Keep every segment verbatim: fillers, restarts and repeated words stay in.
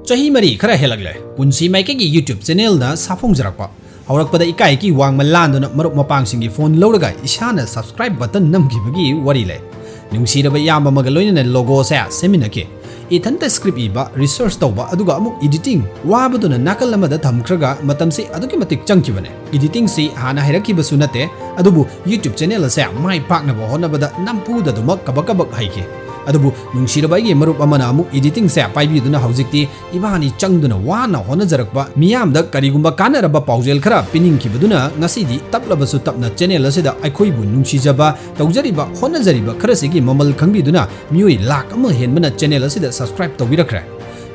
ꯆꯍꯤ ꯃꯔꯤ ꯈꯔ ꯍꯦꯜꯂꯛꯂꯦ ꯄꯨꯟꯁꯤ ꯃꯥꯏꯀꯩꯒꯤ YouTube channelꯅ ꯁꯥꯐꯣꯡꯖꯔꯛꯄ꯫ ꯍꯧꯔꯛꯄꯗ ꯏꯀꯥꯏ ꯏꯀꯤ ꯋꯥꯡꯃ ꯂꯥꯟꯗꯨꯅ ꯃꯔꯨꯞ ꯃꯄꯥꯡꯁꯤꯡꯒꯤ phone ꯂꯧꯔꯒ ꯏꯁꯥꯅ subscribe button ꯅꯝꯈꯤꯕꯒꯤ ꯋꯥꯔꯤ ꯂꯩ꯫ ꯅꯨꯡꯁꯤꯔꯕ ꯏꯌꯥꯝꯕ ꯑꯃꯒ ꯂꯣꯏꯅꯅ logoꯁꯦ ꯁꯦꯝꯃꯤꯟꯅꯈꯤ꯫ ꯏꯊꯟꯇ script ꯏꯕ, research ꯇꯧꯕ, ꯑꯗꯨꯒ ꯑꯃꯨꯛ editing, ꯋꯥꯕꯗꯨꯅ ꯅꯥꯀꯜ ꯑꯃꯗ ꯊꯝꯈ꯭ꯔꯒ ꯃꯇꯝꯁꯤ ꯑꯗꯨꯛꯀꯤ ꯃꯇꯤꯛ ꯆꯪꯈꯤꯕꯅꯦ꯫ Editingꯁꯤ ꯍꯥꯟꯅ ꯍꯩꯔꯛꯈꯤꯕꯁꯨ ꯅꯠꯇꯦ, ꯑꯗꯨꯕꯨ YouTube channel ꯑꯁꯦ ꯃꯥꯏ ꯄꯥꯛꯅꯕ ꯍꯣꯠꯅꯕꯗ ꯅꯝꯐꯨꯗ ꯑꯗꯨꯃꯛ ꯀꯕꯛ ꯀꯕꯛ ꯍꯩꯈꯤ꯫ ꯑꯗꯨꯕꯨ ꯅꯨꯡꯁꯤꯔꯕ ꯑꯩꯒꯤ ꯃꯔꯨꯞ ꯑꯃꯅ ꯑꯃꯨꯛ editingꯁꯦ ꯄꯥꯏꯕꯤꯗꯨꯅ ꯍꯧꯖꯤꯛꯇꯤ ꯏꯕꯥꯅꯤ ꯆꯪꯗꯨꯅ ꯋꯥꯅ ꯍꯣꯠꯅꯖꯔꯛꯄ ꯃꯤꯌꯥꯝꯗ ꯀꯔꯤꯒꯨꯝꯕ ꯀꯥꯟꯅꯔꯕ ꯄꯥꯎꯖꯦꯜ ꯈꯔ ꯄꯤꯅꯤꯡꯈꯤꯕꯗꯨꯅ ꯉꯁꯤꯗꯤ ꯇꯞꯂꯕꯁꯨ ꯇꯞꯅ channel ꯑꯁꯤꯗ ꯑꯩꯈꯣꯏꯕꯨ ꯅꯨꯡꯁꯤꯖꯕ, ꯇꯧꯖꯔꯤꯕ, ꯍꯣꯠꯅꯖꯔꯤꯕ ꯈꯔꯁꯤꯒꯤ ꯃꯃꯜ ꯈꯪꯕꯤꯗꯨꯅ ꯃꯤꯑꯣꯏ ꯂꯥꯈ ꯑꯃ ꯍꯦꯟꯕꯅ channel ꯑꯁꯤꯗ subscribe ꯇꯧꯕꯤꯔꯛꯈ꯭ꯔꯦ꯫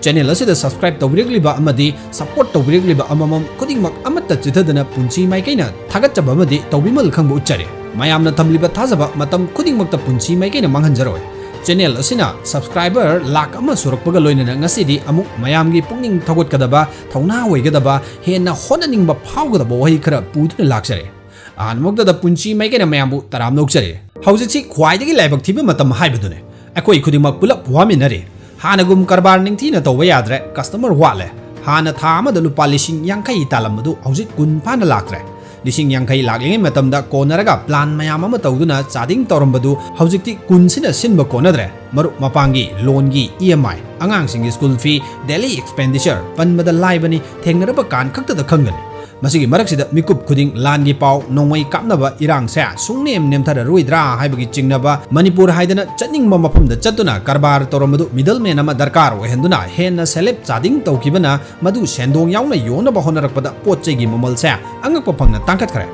Channel ꯑꯁꯤꯗ subscribe ꯇꯧꯕꯤꯔꯛꯂꯤꯕ ꯑꯃꯗꯤ support ꯇꯧꯕꯤꯔꯛꯂꯤꯕ ꯑꯃꯃꯝ ꯈꯨꯗꯤꯡꯃꯛ ꯑꯃꯠꯇ ꯆꯤꯊꯗꯅ ꯄꯨꯟꯁꯤ ꯃꯥꯏꯀꯩꯅ ꯊꯥꯒꯠꯆꯕ ꯑꯃꯗꯤ ꯇꯧꯕꯤꯃꯜ ꯈꯪꯕ ꯎꯠꯆꯔꯤ꯫ ꯃꯌꯥꯝꯅ ꯊꯝꯂꯤꯕ ꯊꯥꯖꯕ ꯃꯇꯝ ꯈꯨꯗꯤꯡꯃꯛꯇ ꯄꯨꯟꯁꯤ ꯃꯥꯏꯀꯩꯅ ꯃꯥꯡꯍꯟꯖꯔꯣꯏ꯫ Channel ꯑꯁꯤꯅ subscriber ꯂꯥꯈ ꯑꯃ ꯁꯨꯔꯛꯄꯒ ꯂꯣꯏꯅꯅ ꯉꯁꯤꯗꯤ ꯑꯃꯨꯛ ꯃꯌꯥꯝꯒꯤ ꯄꯨꯛꯅꯤꯡ ꯊꯧꯒꯠꯀꯗꯕ, ꯊꯧꯅꯥ ꯑꯣꯏꯒꯗꯕ, ꯍꯦꯟꯅ ꯍꯣꯠꯅꯅꯤꯡꯕ ꯐꯥꯎꯒꯗꯕ ꯋꯥꯍꯩ ꯈꯔ ꯄꯨꯗꯨꯅ ꯂꯥꯛꯆꯔꯦ꯫ ꯑꯍꯥꯟꯕꯃꯛꯇꯗ ꯄꯨꯟꯁꯤ ꯃꯥꯏꯀꯩꯅ ꯃꯌꯥꯝꯕꯨ ꯇꯔꯥꯝꯅ ꯑꯣꯛꯆꯔꯤ꯫ ꯍꯧꯖꯤꯛꯁꯤ ꯈ꯭ꯋꯥꯏꯗꯒꯤ ꯂꯥꯏꯕꯛ ꯊꯤꯕ ꯃꯇꯝ ꯍꯥꯏꯕꯗꯨꯅꯤ꯫ ꯑꯩꯈꯣꯏ ꯈꯨꯗꯤꯡꯃꯛ ꯄꯨꯂꯞ ꯋꯥꯃꯤꯟꯅꯔꯤ꯫ ꯍꯥꯟꯅꯒꯨꯝ ꯀꯔꯕꯥꯔ ꯅꯤꯡꯊꯤꯅ ꯇꯧꯕ ꯌꯥꯗ꯭ꯔꯦ, customer ꯋꯥꯠꯂꯦ꯫ ꯍꯥꯟꯅ ꯊꯥ ꯑꯃꯗ ꯂꯨꯄꯥ ꯂꯤꯁꯤꯡ ꯌꯥꯡꯈꯩ ꯇꯥꯜꯂꯝꯕꯗꯨ ꯍꯧꯖꯤꯛ ꯀꯨꯟ ꯐꯥꯅ ꯂꯥꯛꯇ꯭ꯔꯦ꯫ ꯂꯤꯁꯤꯡ ꯌꯥꯡꯈꯩ ꯂꯥꯛꯂꯤꯉꯩ ꯃꯇꯝꯗ ꯀꯣꯟꯅꯔꯒ plan ꯃꯌꯥꯝ ꯑꯃ ꯇꯧꯗꯨꯅ ꯆꯥꯗꯤꯡ ꯇꯧꯔꯝꯕꯗꯨ ꯍꯧꯖꯤꯛꯇꯤ ꯀꯨꯟꯁꯤꯅ ꯁꯤꯟꯕ ꯀꯣꯟꯅꯗ꯭ꯔꯦ꯫ ꯃꯔꯨꯞ ꯃꯄꯥꯡꯒꯤ loanꯒꯤ E M I, ꯑꯉꯥꯡꯁꯤꯡꯒꯤ school fee, daily expenditure ꯄꯟꯕꯗ ꯂꯥꯏꯕꯅꯤ, ꯊꯦꯡꯅꯔꯕ ꯀꯥꯟ ꯈꯛꯇꯗ ꯈꯪꯒꯅꯤ꯫ ꯃꯁꯤꯒꯤ ꯃꯔꯛꯁꯤꯗ ꯃꯤꯀꯨꯞ ꯈꯨꯗꯤꯡ ꯂꯥꯟꯒꯤ ꯄꯥꯎ, ꯅꯣꯡꯃꯩ ꯀꯥꯞꯅꯕ ꯏꯔꯥꯡꯁꯦ ꯁꯨꯡꯅꯦꯝ ꯅꯦꯝꯊꯔꯔꯣꯏꯗ꯭ꯔꯥ ꯍꯥꯏꯕꯒꯤ ꯆꯤꯡꯅꯕ, ꯃꯅꯤꯄꯨꯔ ꯍꯥꯏꯗꯅ ꯆꯠꯅꯤꯡꯕ ꯃꯐꯝꯗ ꯆꯠꯇꯨꯅ ꯀꯔꯕꯥꯔ ꯇꯧꯔꯝꯕꯗꯨ middleman ꯑꯃ ꯗꯔꯀꯥꯔ ꯑꯣꯏꯍꯟꯗꯨꯅ ꯍꯦꯟꯅ ꯁꯦꯜꯂꯦꯞ ꯆꯥꯗꯤꯡ ꯇꯧꯈꯤꯕꯅ ꯃꯗꯨ ꯁꯦꯟꯗꯣꯡ ꯌꯥꯎꯅ ꯌꯣꯟꯅꯕ ꯍꯣꯠꯅꯔꯛꯄꯗ ꯄꯣꯠ ꯆꯩꯒꯤ ꯃꯃꯜꯁꯦ ꯑꯉꯛꯄ ꯐꯪꯅ ꯇꯥꯡꯈꯠꯈ꯭ꯔꯦ꯫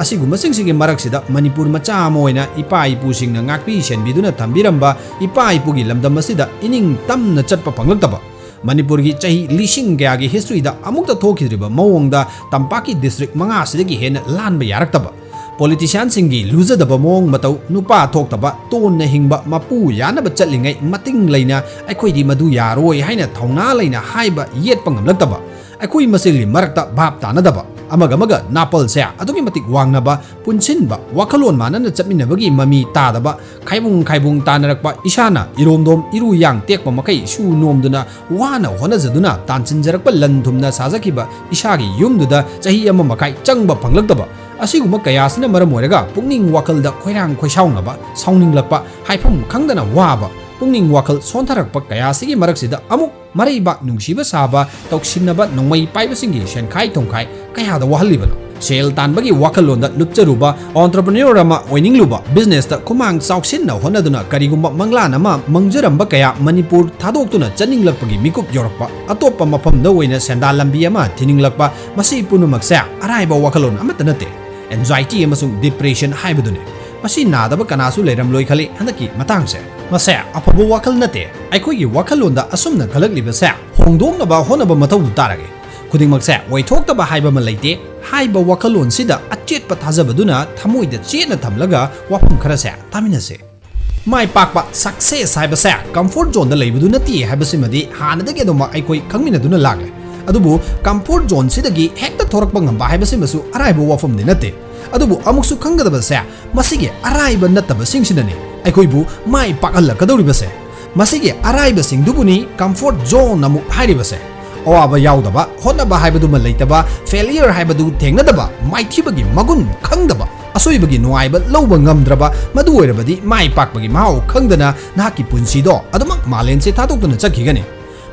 ꯑꯁꯤꯒꯨꯝꯕꯁꯤꯡꯁꯤꯒꯤ ꯃꯔꯛꯁꯤꯗ ꯃꯅꯤꯄꯨꯔ ꯃꯆꯥ ꯑꯃ ꯑꯣꯏꯅ ꯏꯄꯥ ꯏꯄꯨꯁꯤꯡꯅ ꯉꯥꯛꯄꯤ ꯁꯦꯟꯕꯤꯗꯨꯅ ꯊꯝꯕꯤꯔꯝꯕ ꯏꯄꯥ ꯏꯄꯨꯒꯤ ꯂꯝꯗꯝ ꯑꯁꯤꯗ ꯏꯅꯤꯡ ꯇꯝꯅ ꯆꯠꯄ ꯐꯪꯂꯛꯇꯕ, ꯃꯅꯤꯄꯨꯔꯒꯤ ꯆꯍꯤ ꯂꯤꯁꯤꯡ ꯀꯌꯥꯒꯤ historyꯗ ꯑꯃꯨꯛꯇ ꯊꯣꯛꯈꯤꯗ꯭ꯔꯤꯕ ꯃꯑꯣꯡꯗ ꯇꯝꯄꯥꯛꯀꯤ district ꯃꯉꯥꯁꯤꯗꯒꯤ ꯍꯦꯟꯅ ꯂꯥꯟꯕ ꯌꯥꯔꯛꯇꯕ, politicianꯁꯤꯡꯒꯤ ꯂꯨꯖꯗꯕ ꯃꯑꯣꯡ ꯃꯇꯧ, ꯅꯨꯄꯥ ꯊꯣꯛꯇꯕ, ꯇꯣꯟꯅ ꯍꯤꯡꯕ, ꯃꯄꯨ ꯌꯥꯅꯕ ꯆꯠꯂꯤꯉꯩ ꯃꯇꯤꯡ ꯂꯩꯅ ꯑꯩꯈꯣꯏꯗꯤ ꯃꯗꯨ ꯌꯥꯔꯣꯏ ꯍꯥꯏꯅ ꯊꯧꯅꯥ ꯂꯩꯅ ꯍꯥꯏꯕ ꯌꯦꯠꯄ ꯉꯝꯂꯛꯇꯕ, ꯑꯩꯈꯣꯏ ꯃꯁꯦꯜꯒꯤ ꯃꯔꯛꯇ ꯚꯥꯞ ꯇꯥꯅꯗꯕ, ꯑꯃꯒ ꯑꯃꯒ ꯅꯥꯄꯜꯁꯦ ꯑꯗꯨꯛꯀꯤ ꯃꯇꯤꯛ ꯋꯥꯡꯅꯕ, ꯄꯨꯟꯁꯤꯟꯕ, ꯋꯥꯈꯜꯂꯣꯟ ꯃꯥꯟꯅꯅ ꯆꯠꯃꯤꯟꯅꯕꯒꯤ ꯃꯃꯤ ꯇꯥꯗꯕ, ꯈꯥꯏꯕꯨꯡ ꯈꯥꯏꯕꯨꯡ ꯇꯥꯅꯔꯛꯄ, ꯏꯁꯥꯅ ꯏꯔꯣꯝꯗꯣꯝ ꯏꯔꯨ ꯌꯥꯡ ꯇꯦꯛꯄ ꯃꯈꯩ ꯁꯨ ꯅꯣꯝꯗꯨꯅ ꯋꯥꯅ ꯍꯣꯠꯅꯖꯗꯨꯅ ꯇꯥꯟꯁꯤꯟꯖꯔꯛꯄ ꯂꯟ ꯊꯨꯝꯅ ꯁꯥꯖꯈꯤꯕ ꯏꯁꯥꯒꯤ ꯌꯨꯝꯗꯨꯗ ꯆꯍꯤ ꯑꯃ ꯃꯈꯥꯏ ꯆꯪꯕ ꯐꯪꯂꯛꯇꯕ, ꯑꯁꯤꯒꯨꯝꯕ ꯀꯌꯥꯁꯤꯅ ꯃꯔꯝ ꯑꯣꯏꯔꯒ ꯄꯨꯛꯅꯤꯡ ꯋꯥꯈꯜꯗ ꯈꯣꯏꯔꯥꯡ ꯈꯣꯏꯁꯥꯎꯅꯕ, ꯁꯥꯎꯅꯤꯡꯂꯛꯄ, ꯍꯥꯏꯐꯝ ꯈꯪꯗꯅ ꯋꯥꯕ, ꯄꯨꯛꯅꯤꯡ ꯋꯥꯈꯜ ꯁꯣꯟꯊꯔꯛꯄ ꯀꯌꯥꯁꯤꯒꯤ ꯃꯔꯛꯁꯤꯗ ꯑꯃꯨꯛ ꯃꯔꯩꯕꯥꯛ ꯅꯨꯡꯁꯤꯕ ꯁꯥꯕ, ꯇꯧꯁꯤꯟꯅꯕ ꯅꯣꯡꯃꯩ ꯄꯥꯏꯕꯁꯤꯡꯒꯤ ꯁꯦꯟꯈꯥꯏ ꯊꯨꯝꯈꯥꯏ ꯀꯌꯥꯗ ꯋꯥꯍꯜꯂꯤꯕꯅꯣ? ꯁꯦꯜ ꯇꯥꯟꯕꯒꯤ ꯋꯥꯈꯜꯂꯣꯟꯗ ꯂꯨꯞꯆꯔꯨꯕ, entrepreneur ꯑꯃ ꯑꯣꯏꯅꯤꯡꯂꯨꯕ, businessꯇ ꯈꯨꯃꯥꯡ ꯆꯥꯎꯁꯤꯟꯅ ꯍꯣꯠꯅꯗꯨꯅ ꯀꯔꯤꯒꯨꯝꯕ ꯃꯪꯂꯥꯟ ꯑꯃ ꯃꯪꯖꯔꯝꯕ ꯀꯌꯥ ꯃꯅꯤꯄꯨꯔ ꯊꯥꯗꯣꯛꯇꯨꯅ ꯆꯠꯅꯤꯡꯂꯛꯄꯒꯤ ꯃꯤꯀꯨꯞ ꯌꯧꯔꯛꯄ, ꯑꯇꯣꯞꯄ ꯃꯐꯝꯗ ꯑꯣꯏꯅ ꯁꯦꯟꯗꯥꯟ ꯂꯝꯕꯤ ꯑꯃ ꯊꯤꯅꯤꯡꯂꯛꯄ, ꯃꯁꯤ ꯄꯨꯝꯅꯃꯛꯁꯦ ꯑꯔꯥꯏꯕ ꯋꯥꯈꯜꯂꯣꯟ ꯑꯃꯠꯇ ꯅꯠꯇꯦ꯫ Anxiety ꯑꯃꯁꯨꯡ depression ꯍꯥꯏꯕꯗꯨꯅꯤ꯫ ꯃꯁꯤ ꯅꯥꯗꯕ ꯀꯅꯥꯁꯨ ꯂꯩꯔꯝꯂꯣꯏ ꯈꯜꯂꯤ ꯍꯟꯗꯛꯀꯤ ꯃꯇꯥꯡꯁꯦ꯫ ꯃꯁꯦ ꯑꯐꯕ ꯋꯥꯈꯜ ꯅꯠꯇꯦ꯫ ꯑꯩꯈꯣꯏꯒꯤ ꯋꯥꯈꯜꯂꯣꯟꯗ ꯑꯁꯨꯝꯅ ꯈꯜꯂꯛꯂꯤꯕꯁꯦ ꯍꯣꯡꯗꯣꯛꯅꯕ ꯍꯣꯠꯅꯕ ꯃꯊꯧꯗꯨ ꯇꯥꯔꯒꯦ꯫ ꯈꯨꯗꯤꯡꯃꯛꯁꯦ ꯑꯣꯏꯊꯣꯛꯇꯕ ꯍꯥꯏꯕ ꯑꯃ ꯂꯩꯇꯦ꯫ ꯍꯥꯏꯕ ꯋꯥꯈꯜꯂꯣꯟꯁꯤꯗ ꯑꯆꯦꯠꯄ ꯊꯥꯖꯕꯗꯨꯅ ꯊꯃꯣꯏꯗ ꯆꯦꯠꯅ ꯊꯝꯂꯒ ꯋꯥꯐꯝ ꯈꯔꯁꯦ ꯇꯥꯃꯤꯟꯅꯁꯦ꯫ ꯃꯥꯏ ꯄꯥꯛꯄ, success ꯍꯥꯏꯕꯁꯦ comfort zoneꯗ ꯂꯩꯕꯗꯨ ꯅꯠꯇꯦ ꯍꯥꯏꯕꯁꯤꯃꯗꯤ ꯍꯥꯟꯅꯗꯒꯤ ꯑꯗꯨꯃꯛ ꯑꯩꯈꯣꯏ ꯈꯪꯃꯤꯟꯅꯗꯨꯅ ꯂꯥꯛꯂꯦ꯫ ꯑꯗꯨꯕꯨ comfort zoneꯁꯤꯗꯒꯤ ꯍꯦꯛꯇ ꯊꯣꯔꯛꯄ ꯉꯝꯕ ꯍꯥꯏꯕꯁꯤꯃꯁꯨ ꯑꯔꯥꯏꯕ ꯋꯥꯐꯝꯗꯤ ꯅꯠꯇꯦ꯫ ꯑꯗꯨꯕꯨ ꯑꯃꯨꯛꯁꯨ ꯈꯪꯒꯗꯕꯁꯦ, ꯃꯁꯤꯒꯤ ꯑꯔꯥꯏꯕ ꯅꯠꯇꯕꯁꯤꯡꯁꯤꯅꯅꯤ ꯑꯩꯈꯣꯏꯕꯨ ꯃꯥꯏ ꯄꯥꯛꯍꯜꯂꯛꯀꯗꯧꯔꯤꯕꯁꯦ꯫ ꯃꯁꯤꯒꯤ ꯑꯔꯥꯏꯕꯁꯤꯡꯗꯨꯕꯨꯅꯤ comfort zone ꯑꯃꯨꯛ ꯍꯥꯏꯔꯤꯕꯁꯦ꯫ ꯑꯋꯥꯕ ꯌꯥꯎꯗꯕ, ꯍꯣꯠꯅꯕ ꯍꯥꯏꯕꯗꯨꯃ ꯂꯩꯇꯕ, failure ꯍꯥꯏꯕꯗꯨ ꯊꯦꯡꯅꯗꯕ, ꯃꯥꯏꯊꯤꯕꯒꯤ ꯃꯒꯨꯟ ꯈꯪꯗꯕ, ꯑꯁꯣꯏꯕꯒꯤ ꯅꯨꯡꯉꯥꯏꯕ ꯂꯧꯕ ꯉꯝꯗ꯭ꯔꯕ, ꯃꯗꯨ ꯑꯣꯏꯔꯕꯗꯤ ꯃꯥꯏ ꯄꯥꯛꯄꯒꯤ ꯃꯍꯥꯎ ꯈꯪꯗꯅ ꯅꯍꯥꯛꯀꯤ ꯄꯨꯟꯁꯤꯗꯣ ꯑꯗꯨꯃꯛ ꯃꯥꯂꯦꯝꯁꯦ ꯊꯥꯗꯣꯛꯇꯨꯅ ꯆꯠꯈꯤꯒꯅꯤ꯫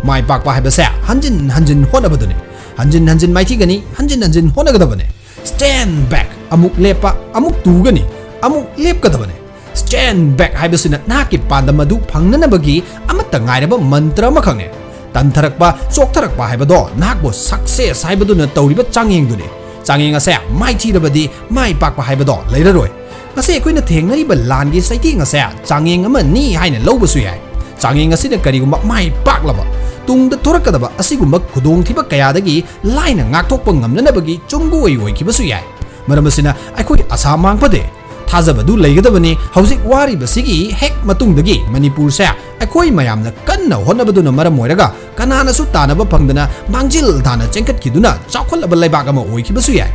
ꯃꯥꯏ ꯄꯥꯛꯄ ꯍꯥꯏꯕꯁꯦ ꯍꯟꯖꯤꯟ ꯍꯟꯖꯤꯟ ꯍꯣꯠꯅꯕꯗꯨꯅꯤ꯫ ꯍꯟꯖꯤꯟ ꯍꯟꯖꯤꯟ ꯃꯥꯏꯊꯤꯒꯅꯤ, ꯍꯟꯖꯤꯟ ꯍꯟꯖꯤꯟ ꯍꯣꯠꯅꯒꯗꯕꯅꯤ꯫ Stand back, ꯑꯃꯨꯛ ꯂꯦꯞꯄ, ꯑꯃꯨꯛ ꯇꯨꯒꯅꯤ, ꯑꯃꯨꯛ ꯂꯦꯞꯀꯗꯕꯅꯤ꯫ Stand back ꯍꯥꯏꯕꯁꯤꯅ ꯅꯍꯥꯛꯀꯤ ꯄꯥꯟꯗꯝ ꯑꯗꯨ ꯐꯪꯅꯅꯕꯒꯤ ꯑꯃꯠꯇ ꯉꯥꯏꯔꯕ ꯃꯟꯇ꯭ꯔ ꯑꯃꯈꯛꯅꯤ꯫ ꯇꯟꯊꯔꯛꯄ, ꯆꯣꯛꯊꯔꯛꯄ ꯍꯥꯏꯕꯗꯣ ꯅꯍꯥꯛꯄꯨ success ꯍꯥꯏꯕꯗꯨꯅ ꯇꯧꯔꯤꯕ ꯆꯥꯡꯌꯦꯡꯗꯨꯅꯤ꯫ ꯆꯥꯡꯌꯦꯡ ꯑꯁꯦ ꯃꯥꯏꯊꯤꯔꯕꯗꯤ ꯃꯥꯏ ꯄꯥꯛꯄ ꯍꯥꯏꯕꯗꯣ ꯂꯩꯔꯔꯣꯏ꯫ ꯉꯁꯤ ꯑꯩꯈꯣꯏꯅ ꯊꯦꯡꯅꯔꯤꯕ ꯂꯥꯟꯒꯤ ꯆꯩꯊꯦꯡ ꯑꯁꯦ ꯆꯥꯡꯌꯦꯡ ꯑꯃꯅꯤ ꯍꯥꯏꯅ ꯂꯧꯕꯁꯨ ꯌꯥꯏ꯫ ꯆꯥꯡꯌꯦꯡ ꯑꯁꯤꯅ ꯀꯔꯤꯒꯨꯝꯕ ꯃꯥꯏ ꯄꯥꯛꯂꯕ ꯇꯨꯡꯗ ꯊꯣꯔꯛꯀꯗꯕ ꯑꯁꯤꯒꯨꯝꯕ ꯈꯨꯗꯣꯡꯊꯤꯕ ꯀꯌꯥꯗꯒꯤ ꯂꯥꯏꯅ ꯉꯥꯛꯊꯣꯛꯄ ꯉꯝꯅꯅꯕꯒꯤ ꯆꯨꯝꯒꯣꯏ ꯑꯣꯏꯈꯤꯕꯁꯨ ꯌꯥꯏ꯫ ꯃꯔꯝ ꯑꯁꯤꯅ ꯑꯩꯈꯣꯏ ꯑꯁꯥ ꯃꯥꯡꯐꯗꯦ꯫ ꯊꯥꯖꯕꯗꯨ ꯂꯩꯒꯗꯕꯅꯤ꯫ ꯍꯧꯖꯤꯛ ꯋꯥꯔꯤꯕꯁꯤꯒꯤ ꯍꯦꯛ ꯃꯇꯨꯡꯗꯒꯤ ꯃꯅꯤꯄꯨꯔꯁꯦ ꯑꯩꯈꯣꯏ ꯃꯌꯥꯝꯅ ꯀꯟꯅ ꯍꯣꯠꯅꯕꯗꯨꯅ ꯃꯔꯝ ꯑꯣꯏꯔꯒ ꯀꯅꯥꯅꯁꯨ ꯇꯥꯟꯅꯕ ꯐꯪꯗꯅ ꯃꯥꯡꯖꯤꯜ ꯊꯥꯅ ꯆꯦꯟꯈꯠꯈꯤꯗꯨꯅ ꯆꯥꯎꯈꯠꯂꯕ ꯂꯩꯕꯥꯛ ꯑꯃ ꯑꯣꯏꯈꯤꯕꯁꯨ ꯌꯥꯏ꯫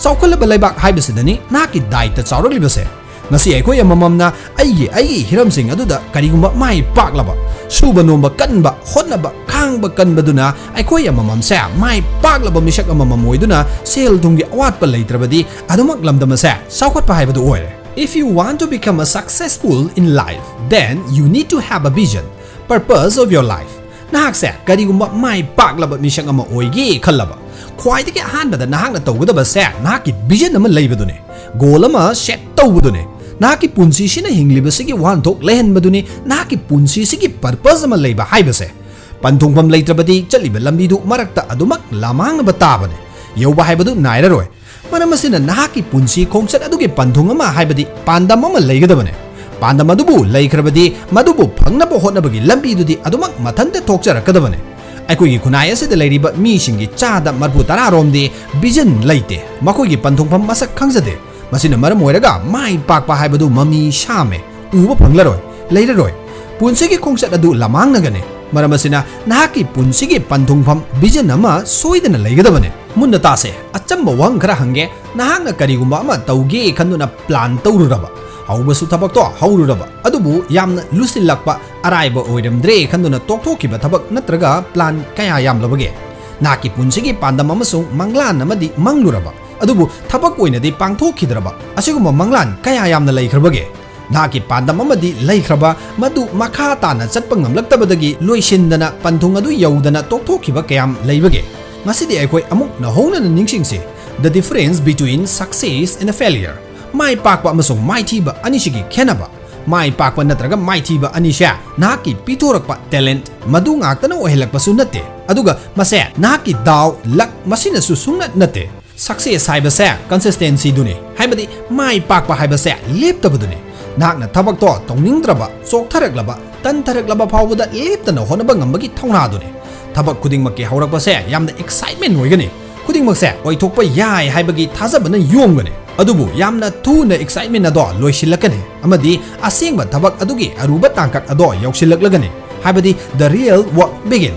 ꯆꯥꯎꯈꯠꯂꯕ ꯂꯩꯕꯥꯛ ꯍꯥꯏꯕꯁꯤꯗꯅꯤ ꯅꯍꯥꯛꯀꯤ ꯗꯥꯏꯇ ꯆꯥꯎꯔꯛꯂꯤꯕꯁꯦ꯫ ꯉꯁꯤ ꯑꯩꯈꯣꯏ ꯑꯃꯃꯝꯅ ꯑꯩꯒꯤ ꯑꯩꯒꯤ ꯍꯤꯔꯝꯁꯤꯡ ꯑꯗꯨꯗ ꯀꯔꯤꯒꯨꯝꯕ ꯃꯥꯏ ꯄꯥꯛꯂꯕ, ꯁꯨꯕ ꯅꯣꯝꯕ ꯀꯟꯕ, ꯍꯣꯠꯅꯕ ꯈꯥꯡꯕ ꯀꯟꯕꯗꯨꯅ ꯑꯩꯈꯣꯏ ꯑꯃꯃꯝꯁꯦ ꯃꯥꯏ ꯄꯥꯛꯂꯕ ꯃꯤꯁꯛ ꯑꯃꯃꯝ ꯑꯣꯏꯗꯨꯅ ꯁꯦꯜ ꯊꯨꯝꯒꯤ ꯑꯋꯥꯠꯄ ꯂꯩꯇ꯭ꯔꯕꯗꯤ ꯑꯗꯨꯃꯛ ꯂꯝꯗꯝ ꯑꯁꯦ ꯆꯥꯎꯈꯠꯄ ꯍꯥꯏꯕꯗꯨ ꯑꯣꯏꯔꯦ꯫ If you want to become a successful in life, then you need to have a vision, purpose of your life. ꯅꯍꯥꯛꯁꯦ ꯀꯔꯤꯒꯨꯝꯕ ꯃꯥꯏ ꯄꯥꯛꯂꯕ ꯃꯤꯁꯛ ꯑꯃ ꯑꯣꯏꯒꯦ ꯈꯜꯂꯕ, ꯈ꯭ꯋꯥꯏꯗꯒꯤ ꯑꯍꯥꯟꯕꯗ ꯅꯍꯥꯛꯅ ꯇꯧꯒꯗꯕꯁꯦ ꯅꯍꯥꯛꯀꯤ ꯚꯤꯖꯟ ꯑꯃ ꯂꯩꯕꯗꯨꯅꯦ, ꯒꯣꯜ ꯑꯃ ꯁꯦꯠ ꯇꯧꯕꯗꯨꯅꯦ꯫ ꯅꯍꯥꯛꯀꯤ ꯄꯨꯟꯁꯤꯁꯤꯅ ꯍꯤꯡꯂꯤꯕꯁꯤꯒꯤ ꯋꯥꯍꯟꯊꯣꯛ ꯂꯩꯍꯟꯕꯗꯨꯅꯤ꯫ ꯅꯍꯥꯛꯀꯤ ꯄꯨꯟꯁꯤꯁꯤꯒꯤ ꯄꯔꯄꯁ ꯑꯃ ꯂꯩꯕ ꯍꯥꯏꯕꯁꯦ ꯄꯟꯊꯨꯡꯐꯝ ꯂꯩꯇ꯭ꯔꯕꯗꯤ ꯆꯠꯂꯤꯕ ꯂꯝꯕꯤꯗꯨ ꯃꯔꯛꯇ ꯑꯗꯨꯃꯛ ꯂꯃꯥꯡꯅꯕ ꯇꯥꯕꯅꯦ꯫ ꯌꯧꯕ ꯍꯥꯏꯕꯗꯨ ꯅꯥꯏꯔꯔꯣꯏ꯫ ꯃꯔꯝ ꯑꯁꯤꯅ ꯅꯍꯥꯛꯀꯤ ꯄꯨꯟꯁꯤ ꯈꯣꯡꯆꯠ ꯑꯗꯨꯒꯤ ꯄꯟꯊꯨꯡ ꯑꯃ ꯍꯥꯏꯕꯗꯤ ꯄꯥꯟꯗꯝ ꯑꯃ ꯂꯩꯒꯗꯕꯅꯦ꯫ ꯄꯥꯟꯗꯝ ꯑꯗꯨꯕꯨ ꯂꯩꯈ꯭ꯔꯕꯗꯤ ꯃꯗꯨꯕꯨ ꯐꯪꯅꯕ ꯍꯣꯠꯅꯕꯒꯤ ꯂꯝꯕꯤꯗꯨꯗꯤ ꯑꯗꯨꯃꯛ ꯃꯊꯟꯇ ꯊꯣꯛꯆꯔꯛꯀꯗꯕꯅꯦ꯫ ꯑꯩꯈꯣꯏꯒꯤ ꯈꯨꯟꯅꯥꯏ ꯑꯁꯤꯗ ꯂꯩꯔꯤꯕ ꯃꯤꯁꯤꯡꯒꯤ ꯆꯥꯗ ꯃꯔꯐꯨ ꯇꯔꯥ ꯔꯣꯝꯗꯤ ꯚꯤꯖꯟ ꯂꯩꯇꯦ, ꯃꯈꯣꯏꯒꯤ ꯄꯟꯊꯨꯡꯐꯝ ꯃꯁꯛ ꯈꯪꯖꯗꯦ꯫ ꯃꯁꯤꯅ ꯃꯔꯝ ꯑꯣꯏꯔꯒ ꯃꯥꯏ ꯄꯥꯛꯄ ꯍꯥꯏꯕꯗꯨ ꯃꯃꯤ ꯁꯥꯝꯃꯦ, ꯎꯕ ꯐꯪꯂꯔꯣꯏ, ꯂꯩꯔꯔꯣꯏ꯫ ꯄꯨꯟꯁꯤꯒꯤ ꯈꯣꯡꯆꯠ ꯑꯗꯨ ꯂꯃꯥꯡꯅꯒꯅꯤ꯫ ꯃꯔꯝ ꯑꯁꯤꯅ ꯅꯍꯥꯛꯀꯤ ꯄꯨꯟꯁꯤꯒꯤ ꯄꯟꯊꯨꯡꯐꯝ, ꯚꯤꯖꯟ ꯑꯃ ꯁꯣꯏꯗꯅ ꯂꯩꯒꯗꯕꯅꯤ꯫ ꯃꯨꯟꯅ ꯇꯥꯁꯦ, ꯑꯆꯝꯕ ꯋꯥꯍꯪ ꯈꯔ ꯍꯪꯒꯦ꯫ ꯅꯍꯥꯛꯅ ꯀꯔꯤꯒꯨꯝꯕ ꯑꯃ ꯇꯧꯒꯦ ꯈꯟꯗꯨꯅ ꯄ꯭ꯂꯥꯟ ꯇꯧꯔꯨꯔꯕ, ꯍꯧꯕꯁꯨ ꯊꯕꯛꯇꯣ ꯍꯧꯔꯨꯔꯕ, ꯑꯗꯨꯕꯨ ꯌꯥꯝꯅ ꯂꯨꯁꯤꯜꯂꯛꯄ, ꯑꯔꯥꯏꯕ ꯑꯣꯏꯔꯝꯗ꯭ꯔꯦ ꯈꯟꯗꯨꯅ ꯇꯣꯛꯊꯣꯛꯈꯤꯕ ꯊꯕꯛ ꯅꯠꯇ꯭ꯔꯒ ꯄ꯭ꯂꯥꯟ ꯀꯌꯥ ꯌꯥꯝꯂꯕꯒꯦ? ꯅꯍꯥꯛꯀꯤ ꯄꯨꯟꯁꯤꯒꯤ ꯄꯥꯟꯗꯝ ꯑꯃꯁꯨꯡ ꯃꯪꯂꯥꯟ ꯑꯃꯗꯤ ꯃꯪꯂꯨꯔꯕ, ꯑꯗꯨꯕꯨ ꯊꯕꯛ ꯑꯣꯏꯅꯗꯤ ꯄꯥꯡꯊꯣꯛꯈꯤꯗ꯭ꯔꯕ ꯑꯁꯤꯒꯨꯝꯕ ꯃꯪꯂꯥꯟ ꯀꯌꯥ ꯌꯥꯝꯅ ꯂꯩꯈ꯭ꯔꯕꯒꯦ? ꯅꯍꯥꯛꯀꯤ ꯄꯥꯟꯗꯝ ꯑꯃꯗꯤ ꯂꯩꯈ꯭ꯔꯕ ꯃꯗꯨ ꯃꯈꯥ ꯇꯥꯅ ꯆꯠꯄ ꯉꯝꯂꯛꯇꯕꯗꯒꯤ ꯂꯣꯏꯁꯤꯟꯗꯅ ꯄꯟꯊꯨꯡ ꯑꯗꯨ ꯌꯧꯗꯅ ꯇꯣꯛꯊꯣꯛꯈꯤꯕ ꯀꯌꯥꯝ ꯂꯩꯕꯒꯦ? ꯉꯁꯤꯗꯤ ꯑꯩꯈꯣꯏ ꯑꯃꯨꯛ ꯅꯧꯍꯧꯅꯅ ꯅꯤꯡꯁꯤꯡꯁꯤ, the difference between success and a failure. ꯃꯥꯏ ꯄꯥꯛꯄ ꯑꯃꯁꯨꯡ ꯃꯥꯏꯊꯤꯕ ꯑꯅꯤꯁꯤꯒꯤ ꯈꯦꯠꯅꯕ꯫ ꯃꯥꯏ ꯄꯥꯛꯄ ꯅꯠꯇ꯭ꯔꯒ ꯃꯥꯏꯊꯤꯕ ꯑꯅꯤꯁꯦ ꯅꯍꯥꯛꯀꯤ ꯄꯤꯊꯣꯔꯛꯄ ꯇꯦꯂꯦꯟꯠ ꯃꯗꯨ ꯉꯥꯛꯇꯅ ꯑꯣꯏꯍꯜꯂꯛꯄꯁꯨ ꯅꯠꯇꯦ, ꯑꯗꯨꯒ ꯃꯁꯦ ꯅꯍꯥꯛꯀꯤ ꯗꯥꯎ, ꯂꯛ ꯃꯁꯤꯅꯁꯨ ꯁꯨꯡꯅꯠ ꯅꯠꯇꯦ꯫ ꯁꯛꯁꯦꯁ ꯍꯥꯏꯕꯁꯦ ꯀꯟꯁꯤꯁꯇꯦꯟꯁꯤꯗꯨꯅꯤ, ꯍꯥꯏꯕꯗꯤ ꯃꯥꯏ ꯄꯥꯛꯄ ꯍꯥꯏꯕꯁꯦ ꯂꯦꯞꯇꯕꯗꯨꯅꯤ꯫ ꯅꯍꯥꯛꯅ ꯊꯕꯛꯇꯣ ꯇꯧꯅꯤꯡꯗ꯭ꯔꯕ, ꯆꯣꯛꯊꯔꯛꯂꯕ, ꯇꯟꯊꯔꯛꯂꯕ ꯐꯥꯎꯕꯗ ꯂꯦꯞꯇꯅ ꯍꯣꯠꯅꯕ ꯉꯝꯕꯒꯤ ꯊꯧꯅꯥꯗꯨꯅꯤ꯫ ꯊꯕꯛ ꯈꯨꯗꯤꯡꯃꯛꯀꯤ ꯍꯧꯔꯛꯄꯁꯦ ꯌꯥꯝꯅ ꯑꯦꯛꯁꯥꯏꯠꯃꯦꯟ ꯑꯣꯏꯒꯅꯤ꯫ ꯈꯨꯗꯤꯡꯃꯛꯁꯦ ꯑꯣꯏꯊꯣꯛꯄ ꯌꯥꯏ ꯍꯥꯏꯕꯒꯤ ꯊꯥꯖꯕꯅ ꯌꯣꯝꯒꯅꯤ꯫ ꯑꯗꯨꯕꯨ ꯌꯥꯝꯅ ꯊꯨꯅ ꯑꯦꯛꯁꯥꯏꯠꯃꯦꯟ ꯑꯗꯣ ꯂꯣꯏꯁꯤꯜꯂꯛꯀꯅꯤ ꯑꯃꯗꯤ ꯑꯁꯦꯡꯕ ꯊꯕꯛ ꯑꯗꯨꯒꯤ ꯑꯔꯨꯕ ꯇꯥꯡꯀꯛ ꯑꯗꯣ ꯌꯧꯁꯤꯜꯂꯛꯂꯒꯅꯤ, ꯍꯥꯏꯕꯗꯤ the real work begin꯫